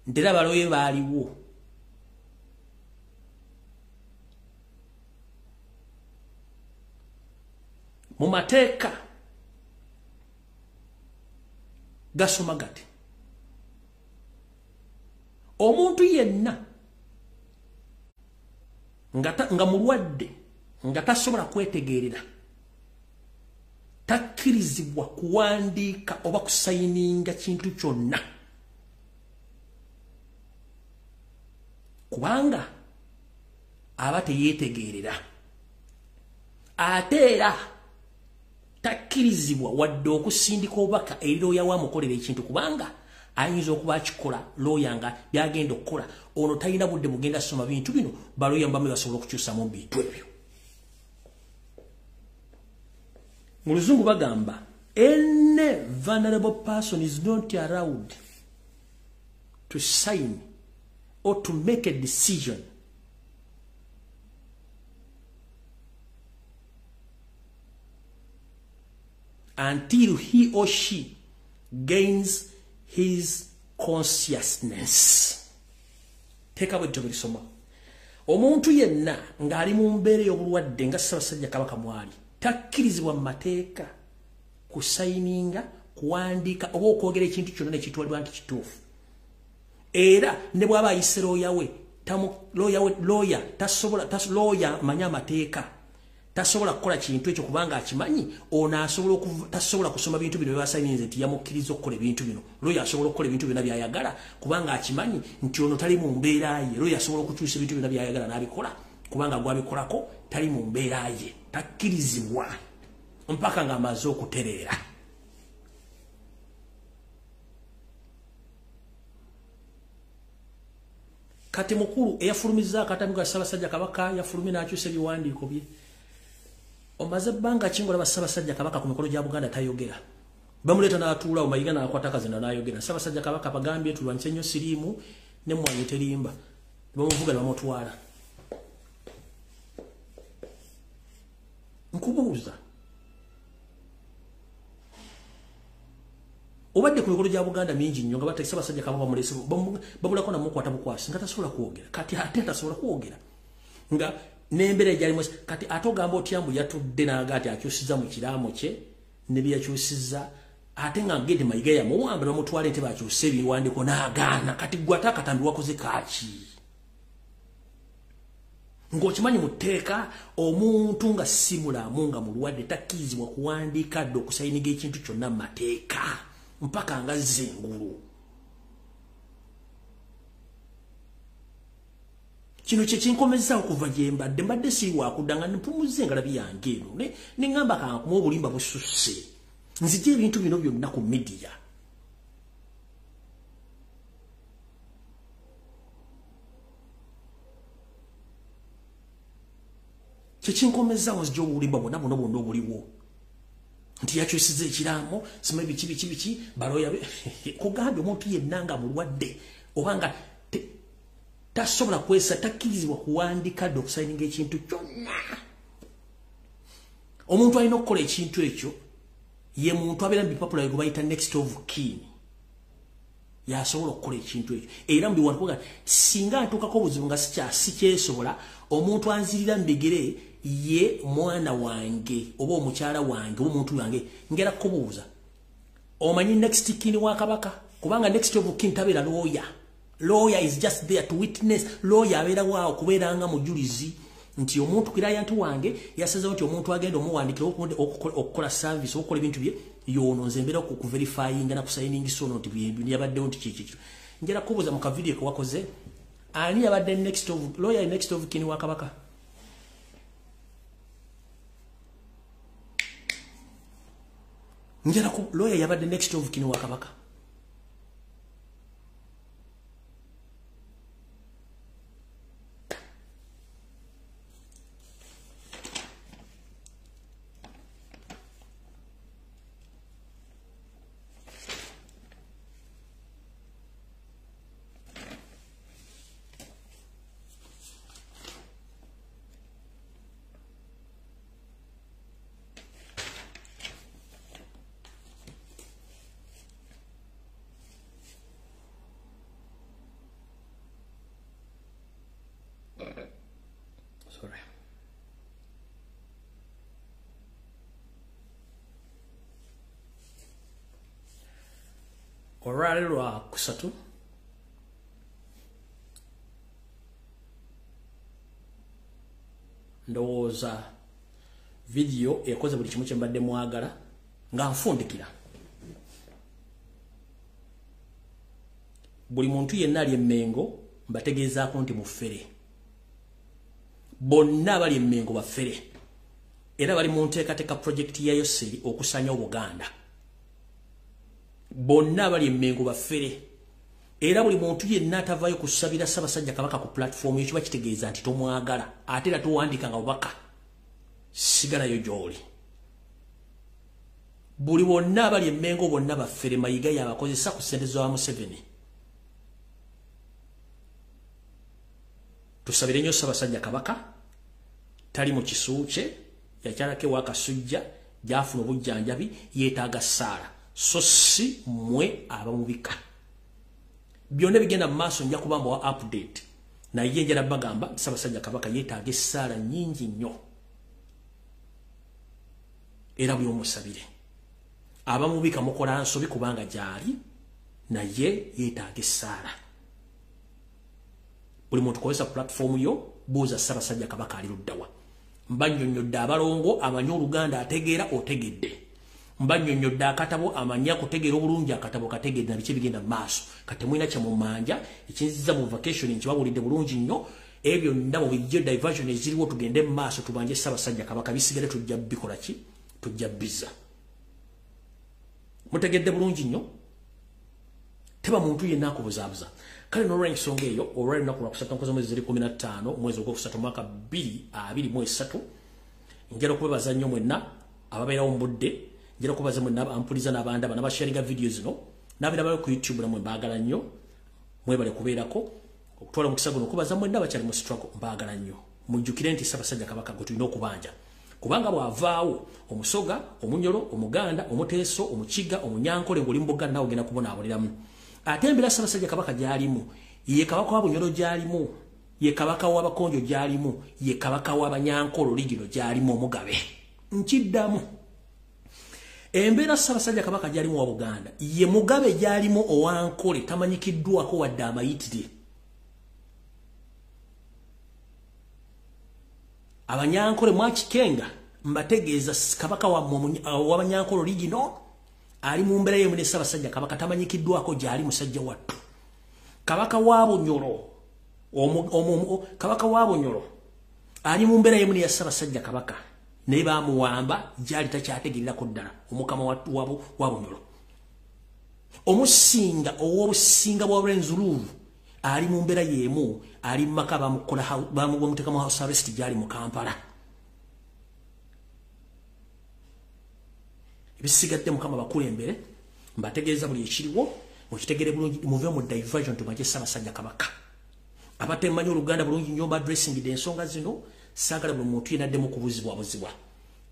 nti era baloye baaliwo. Mu mateeka gasoma gati, omuntu yenna nga mulwadde nga tasobola kwetegeerera takkirizibwa kuwandiika oba kusayininga kintu kyonna, kubanga aba teyeetegeerera. Ate era takkirizibwa wadde okusindika obubaka eri looya wamukolera ekintu, kubanga ayinza okuba akikola looya nga byagenda okukola ono talina budde bugenda soma bintu bino, balooya mbamu basobola okukyusamu bintu ebyo. Mu luzungu bagamba any vulnerable person is not allowed to sign or to make a decision until he or she gains his consciousness. Teeka bwe tubirisoma. Omuntu yenna ng'ali mu mbeera ey'obulwadde nga Ssaabasajja Kabaka mwali, takkirizibwa mu mateeka kusayininga, kuwandiika oba okwogera ekintu kyonna ne kitwalibwa nti kituufu. Era ne bw'aba ayise looya we, looya tasobola, looya manya amateeka, tasobola kukola kintu ekyo kubanga akimanyi ono asobola tasobola kusoma bintu bino byebasayininze nti yamukkiriza okukola ebintu bino. Looya asobola okukola ebintu byonna by'ayagala kubanga akimanyi nti ono tali mu mbeera ye. Looya asobola okukyusa ebintu byonna by'ayagala n'abikola kubanga gwabikolako tali mu mbeera ye, takkirizibwa mpaka ng'amaze okutereera. Kati mukulu eyafulumizza akatambi ka Ssaabasajja Kabaka yafulumye n'akyusa ebiwandiiko bye. Omaze ebbanga ki ng'olaba Ssaabasajja Kabaka ku mikolo gya Buganda tayogera? Bamuleeta n'atuula Mayiga n'akwata akazina n'ayogera. Ssaabasajja Kabaka bagambye tulwanyise nnyo siriimu n'emmwanyi terimba. Bamuvuga ne bamutwala. Nkubuuza, obadde ku mikolo gya Buganda mingi nnyo nga batta Ssaabasajja Kabaka bamuleese babulako namukwata bukwasi nga tasobola kwogera. Kati ate tasobola kwogera nga n'embeera egyalimu. Kati ate ogamba otya mbu yatudde n'aga ati akyusizza mu kiraamo kye ne bye yakyusizza, ate nga Gedi Mayiga yamuwamba bamutwala entebe akyuse ebiwandiiko n'agaana. Kati ggwe ate akatambi wakoze kaaki? Ng'okimanyi mu tteeka omuntu nga si mulamu nga mulwadde takkirizibwa kuwandiika dde okusayiniga ekintu kyonna mu mateeka mpaka nga azze engulu. Kino kye kinkomezza okuva gye mbadde, mbadde siri wakudda nga mpumuzza engalabi yange eno ne ŋŋamba kankuma obulimba bususse, nzije ebintu bino byonna ku midiya. Kye kinkomezza nzije obulimba bwonna buno bwonna obuliwo nti yakyusiza ekiraamo simanyi biki biki biki baloya kugambye omuntu yenna nga mulwadde oba nga tasobola kwesa takkirizibwa kuwandika dde okusayininga ekintu kyonna. Omuntu alina okukola ekintu ekyo ye muntu abeera mu bipapula gwe bayita next of kin, yasobola okukola ekintu ekyo. Era mu biwandiiko singa ntuukako obuzibu nga sikyesobola, omuntu anzirira mu bigere ye mwana wange oba omukyala wange oba omuntu wange. Ngera kubuuza, omanyi next kin wa Kabaka? Kubanga next of kin tabeera lawyer. Lawyer is just there to witness. Lawyer abeera waawo kubeera nga mujulizi nti omuntu client wange yasazeewo nti omuntu agenda omuwandikira okukola service okukola ebintu bye yono, nze mbeera okuverifyinga nakusayiningisa ono nti yabaddewo nti kiki. Njala kubuuza mu kavidiyo ke wakoze, ani yabadde next of lawyer, next of kin wa Kabaka? Njala ku lawyer yabadde next of kin wa Kabaka. Sorry. Olwaleero lwa kusatu ndowooza vidiyo ekoze buli kimu kye mbadde mwagala nga nfundikira. Buli muntu yenna ali Emmengo mbategeezaako nti mufere. Bonna abali Emmengo bafere era bali mu nteekateeka projekiti ya Yoseri okusanya Obuganda. Bonna abali Emmengo bafere era buli muntu yenna atavaayo kusabira Ssaabasajja Kabaka ku platform eyo kiba kitegeeza nti tomwagala, ate era towandiika nga bubaka, sigalayo gy'oli. Buli bonna abali Emmengo bonna bafere. Mayiga yabakozesa ku ssente za Museveni. Tusabire nnyo Ssaabasajja Kabaka, tali mu kisu kye, yakyalako ewa Kasujja gy'afuna obujjanjabi, yeetaaga ssaala, so si mmwe abamubika. Byonna bigenda mu maaso nja kuba mbawa update, naye njala bagamba Ssaabasajja Kabaka yeetaaga essaala nnyingi nnyo era buli omusabire. Abamubika mukola nsobi kubanga gy'ali, naye yeetaaga essaala. Buli muntu kozesa platform yo, buuza Ssaabasajja Kabaka ali luddawa. Mbannyonnyodde abalongo amanyi Oluganda ategeera otegedde. Mbannyonnyodde akatabo amanyi akutegeera obulungi akatabo kategedde na biki ebigenda mu maaso. Kati mulina kye mumanja ekinziza mu vacation nkibabuulidde bulungi nnyo. Ebyo byonna mubijje diversion eziriwo tugende mu maaso tubanje Ssaabasajja Kabaka, bisigale tujja bikola ki? Tujja bizza. Mutegedde bulungi nnyo. Teba muntu yenna akubuzaabuza. Kale n'olw'ensonga eyo olwali lunaku lwakusatu nkozi mwezi 15 mwezi ogwokusatu mwaka 2023 Njagala okubebaza nnyo mwenna ababeerawo mu budde, njagala okubaza mwenna ampuliza n'abandaba n'abasharinga video zino, n'abeera ku YouTube namwe mbaagala nnyo, mwebale kubeerako. Okutwala omukisa guno okubaza mwenna abakyali mu struggle, mbaagala nnyo. Mujjukire nti Ssaabasajja Kabaka gwe tulina okubanja, kubanga bw'avaawo Omusoga, Omunyolo, Omuganda, Omuteeso, Omukiga, Omunyankole ng'oli mu Buganda nawe ogenda kubonaaboneramu. Ate embeera Ssaabasajja Kabaka gy'alimu, ye Kabaka wa Bunyolo gy'alimu, ye Kabaka w'Abakonjo gy'alimu, ye Kabaka w'Abanyankole oligino gy'alimu omugabe. Nkiddamu, embeera Ssaabasajja Kabaka gy'alimu wa Buganda, ye mugabe gy'alimu owankole tamanyikiddwako wadde amayitire. Abanyankole mwakikenga, mbategeeza Kabaka w'Abanyankole oligino ali mu mbeera y'emu ne Ssaabasajja Kabaka tamanyikiddwako gy'ali musajja wattu. Kabaka wa Bunyolo, Kabaka wa Bunyolo ali mu mbeera y'emu ne Ssaabasajja Kabaka, naye baamuwamba gy'ali takyategeererako ddala omukama wa Bunyolo. Omusinga ow'obusinga bwa Rwenzururu ali mu mbeera y'emu, ali mu maka bamuteeka mu house arrest gy'ali mu Kampala. Ebisigadde Mukama bakulembere, mbategeeza buli ekiriwo, mukitegere bulungi, muve mu diversion tumanye Ssaabasajja Kabaka. Abatemanyi Oluganda bulungi nnyo mba addressingidde ensonga zino, saagala buli muntu yenna addemu kubuzibwabuzibwa.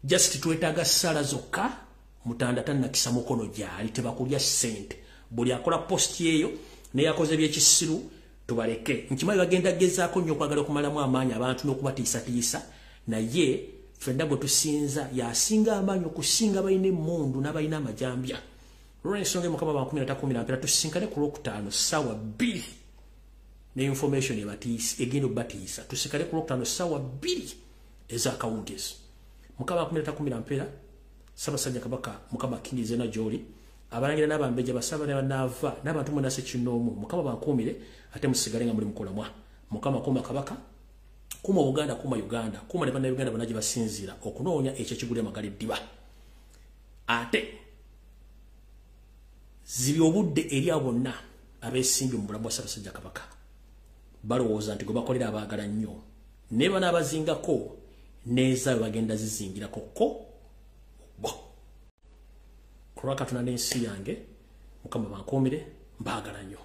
Just twetaaga ssaala zokka, Mutanda tannakisa mukono gy'ali, tebakulya ssente. Buli akola post eyo neyakoze ebyekisiru tubaleke. Nkimanyi bagenda gezaako nnyo okwagala okumalamu amaanyi abantu n'okubatiisatiisa, naye ffenna gwe tusinza y'asinga amaanyi okusinga balina emmundu n'abalina amajambya. Olw'ensonga Mukama bankumira takumira mpera, tusisinkane ku Lwokutaano ssaawa 2 ne information ebatiisa egenda obbatiisa. Tusinkane ku Lwokutaano ssaawa 2 ez'akawungeezi. Mukama bankumira takumira mpera, Ssaabasajja Kabaka Mukama akkirize na gy'oli. Abalangira n'abambejja basaba ne banaava n'abantu mwenna ssekinnoomu, Mukama bankuumire ate musigale nga muli mukulamwa. Mukama kuuma Kabaka, kuuma Obuganda, kuuma Uganda, kuuma ne Bannayuganda bonna gye basinziira okunoonya ekyo ekigulira amagala eddiba. Ate zibya obudde eri abo bonna abeesimbye mu bulamu bwa Ssaabasajja Kabaka. Balowooza nti gwe bakolera abaagala nnyo, naye banaabazingako n'ezaabwe bagenda zizingirako ko bo. Ku lwa Katonda n'ensi yange, Mukama bankuumire, mbaagala nnyo.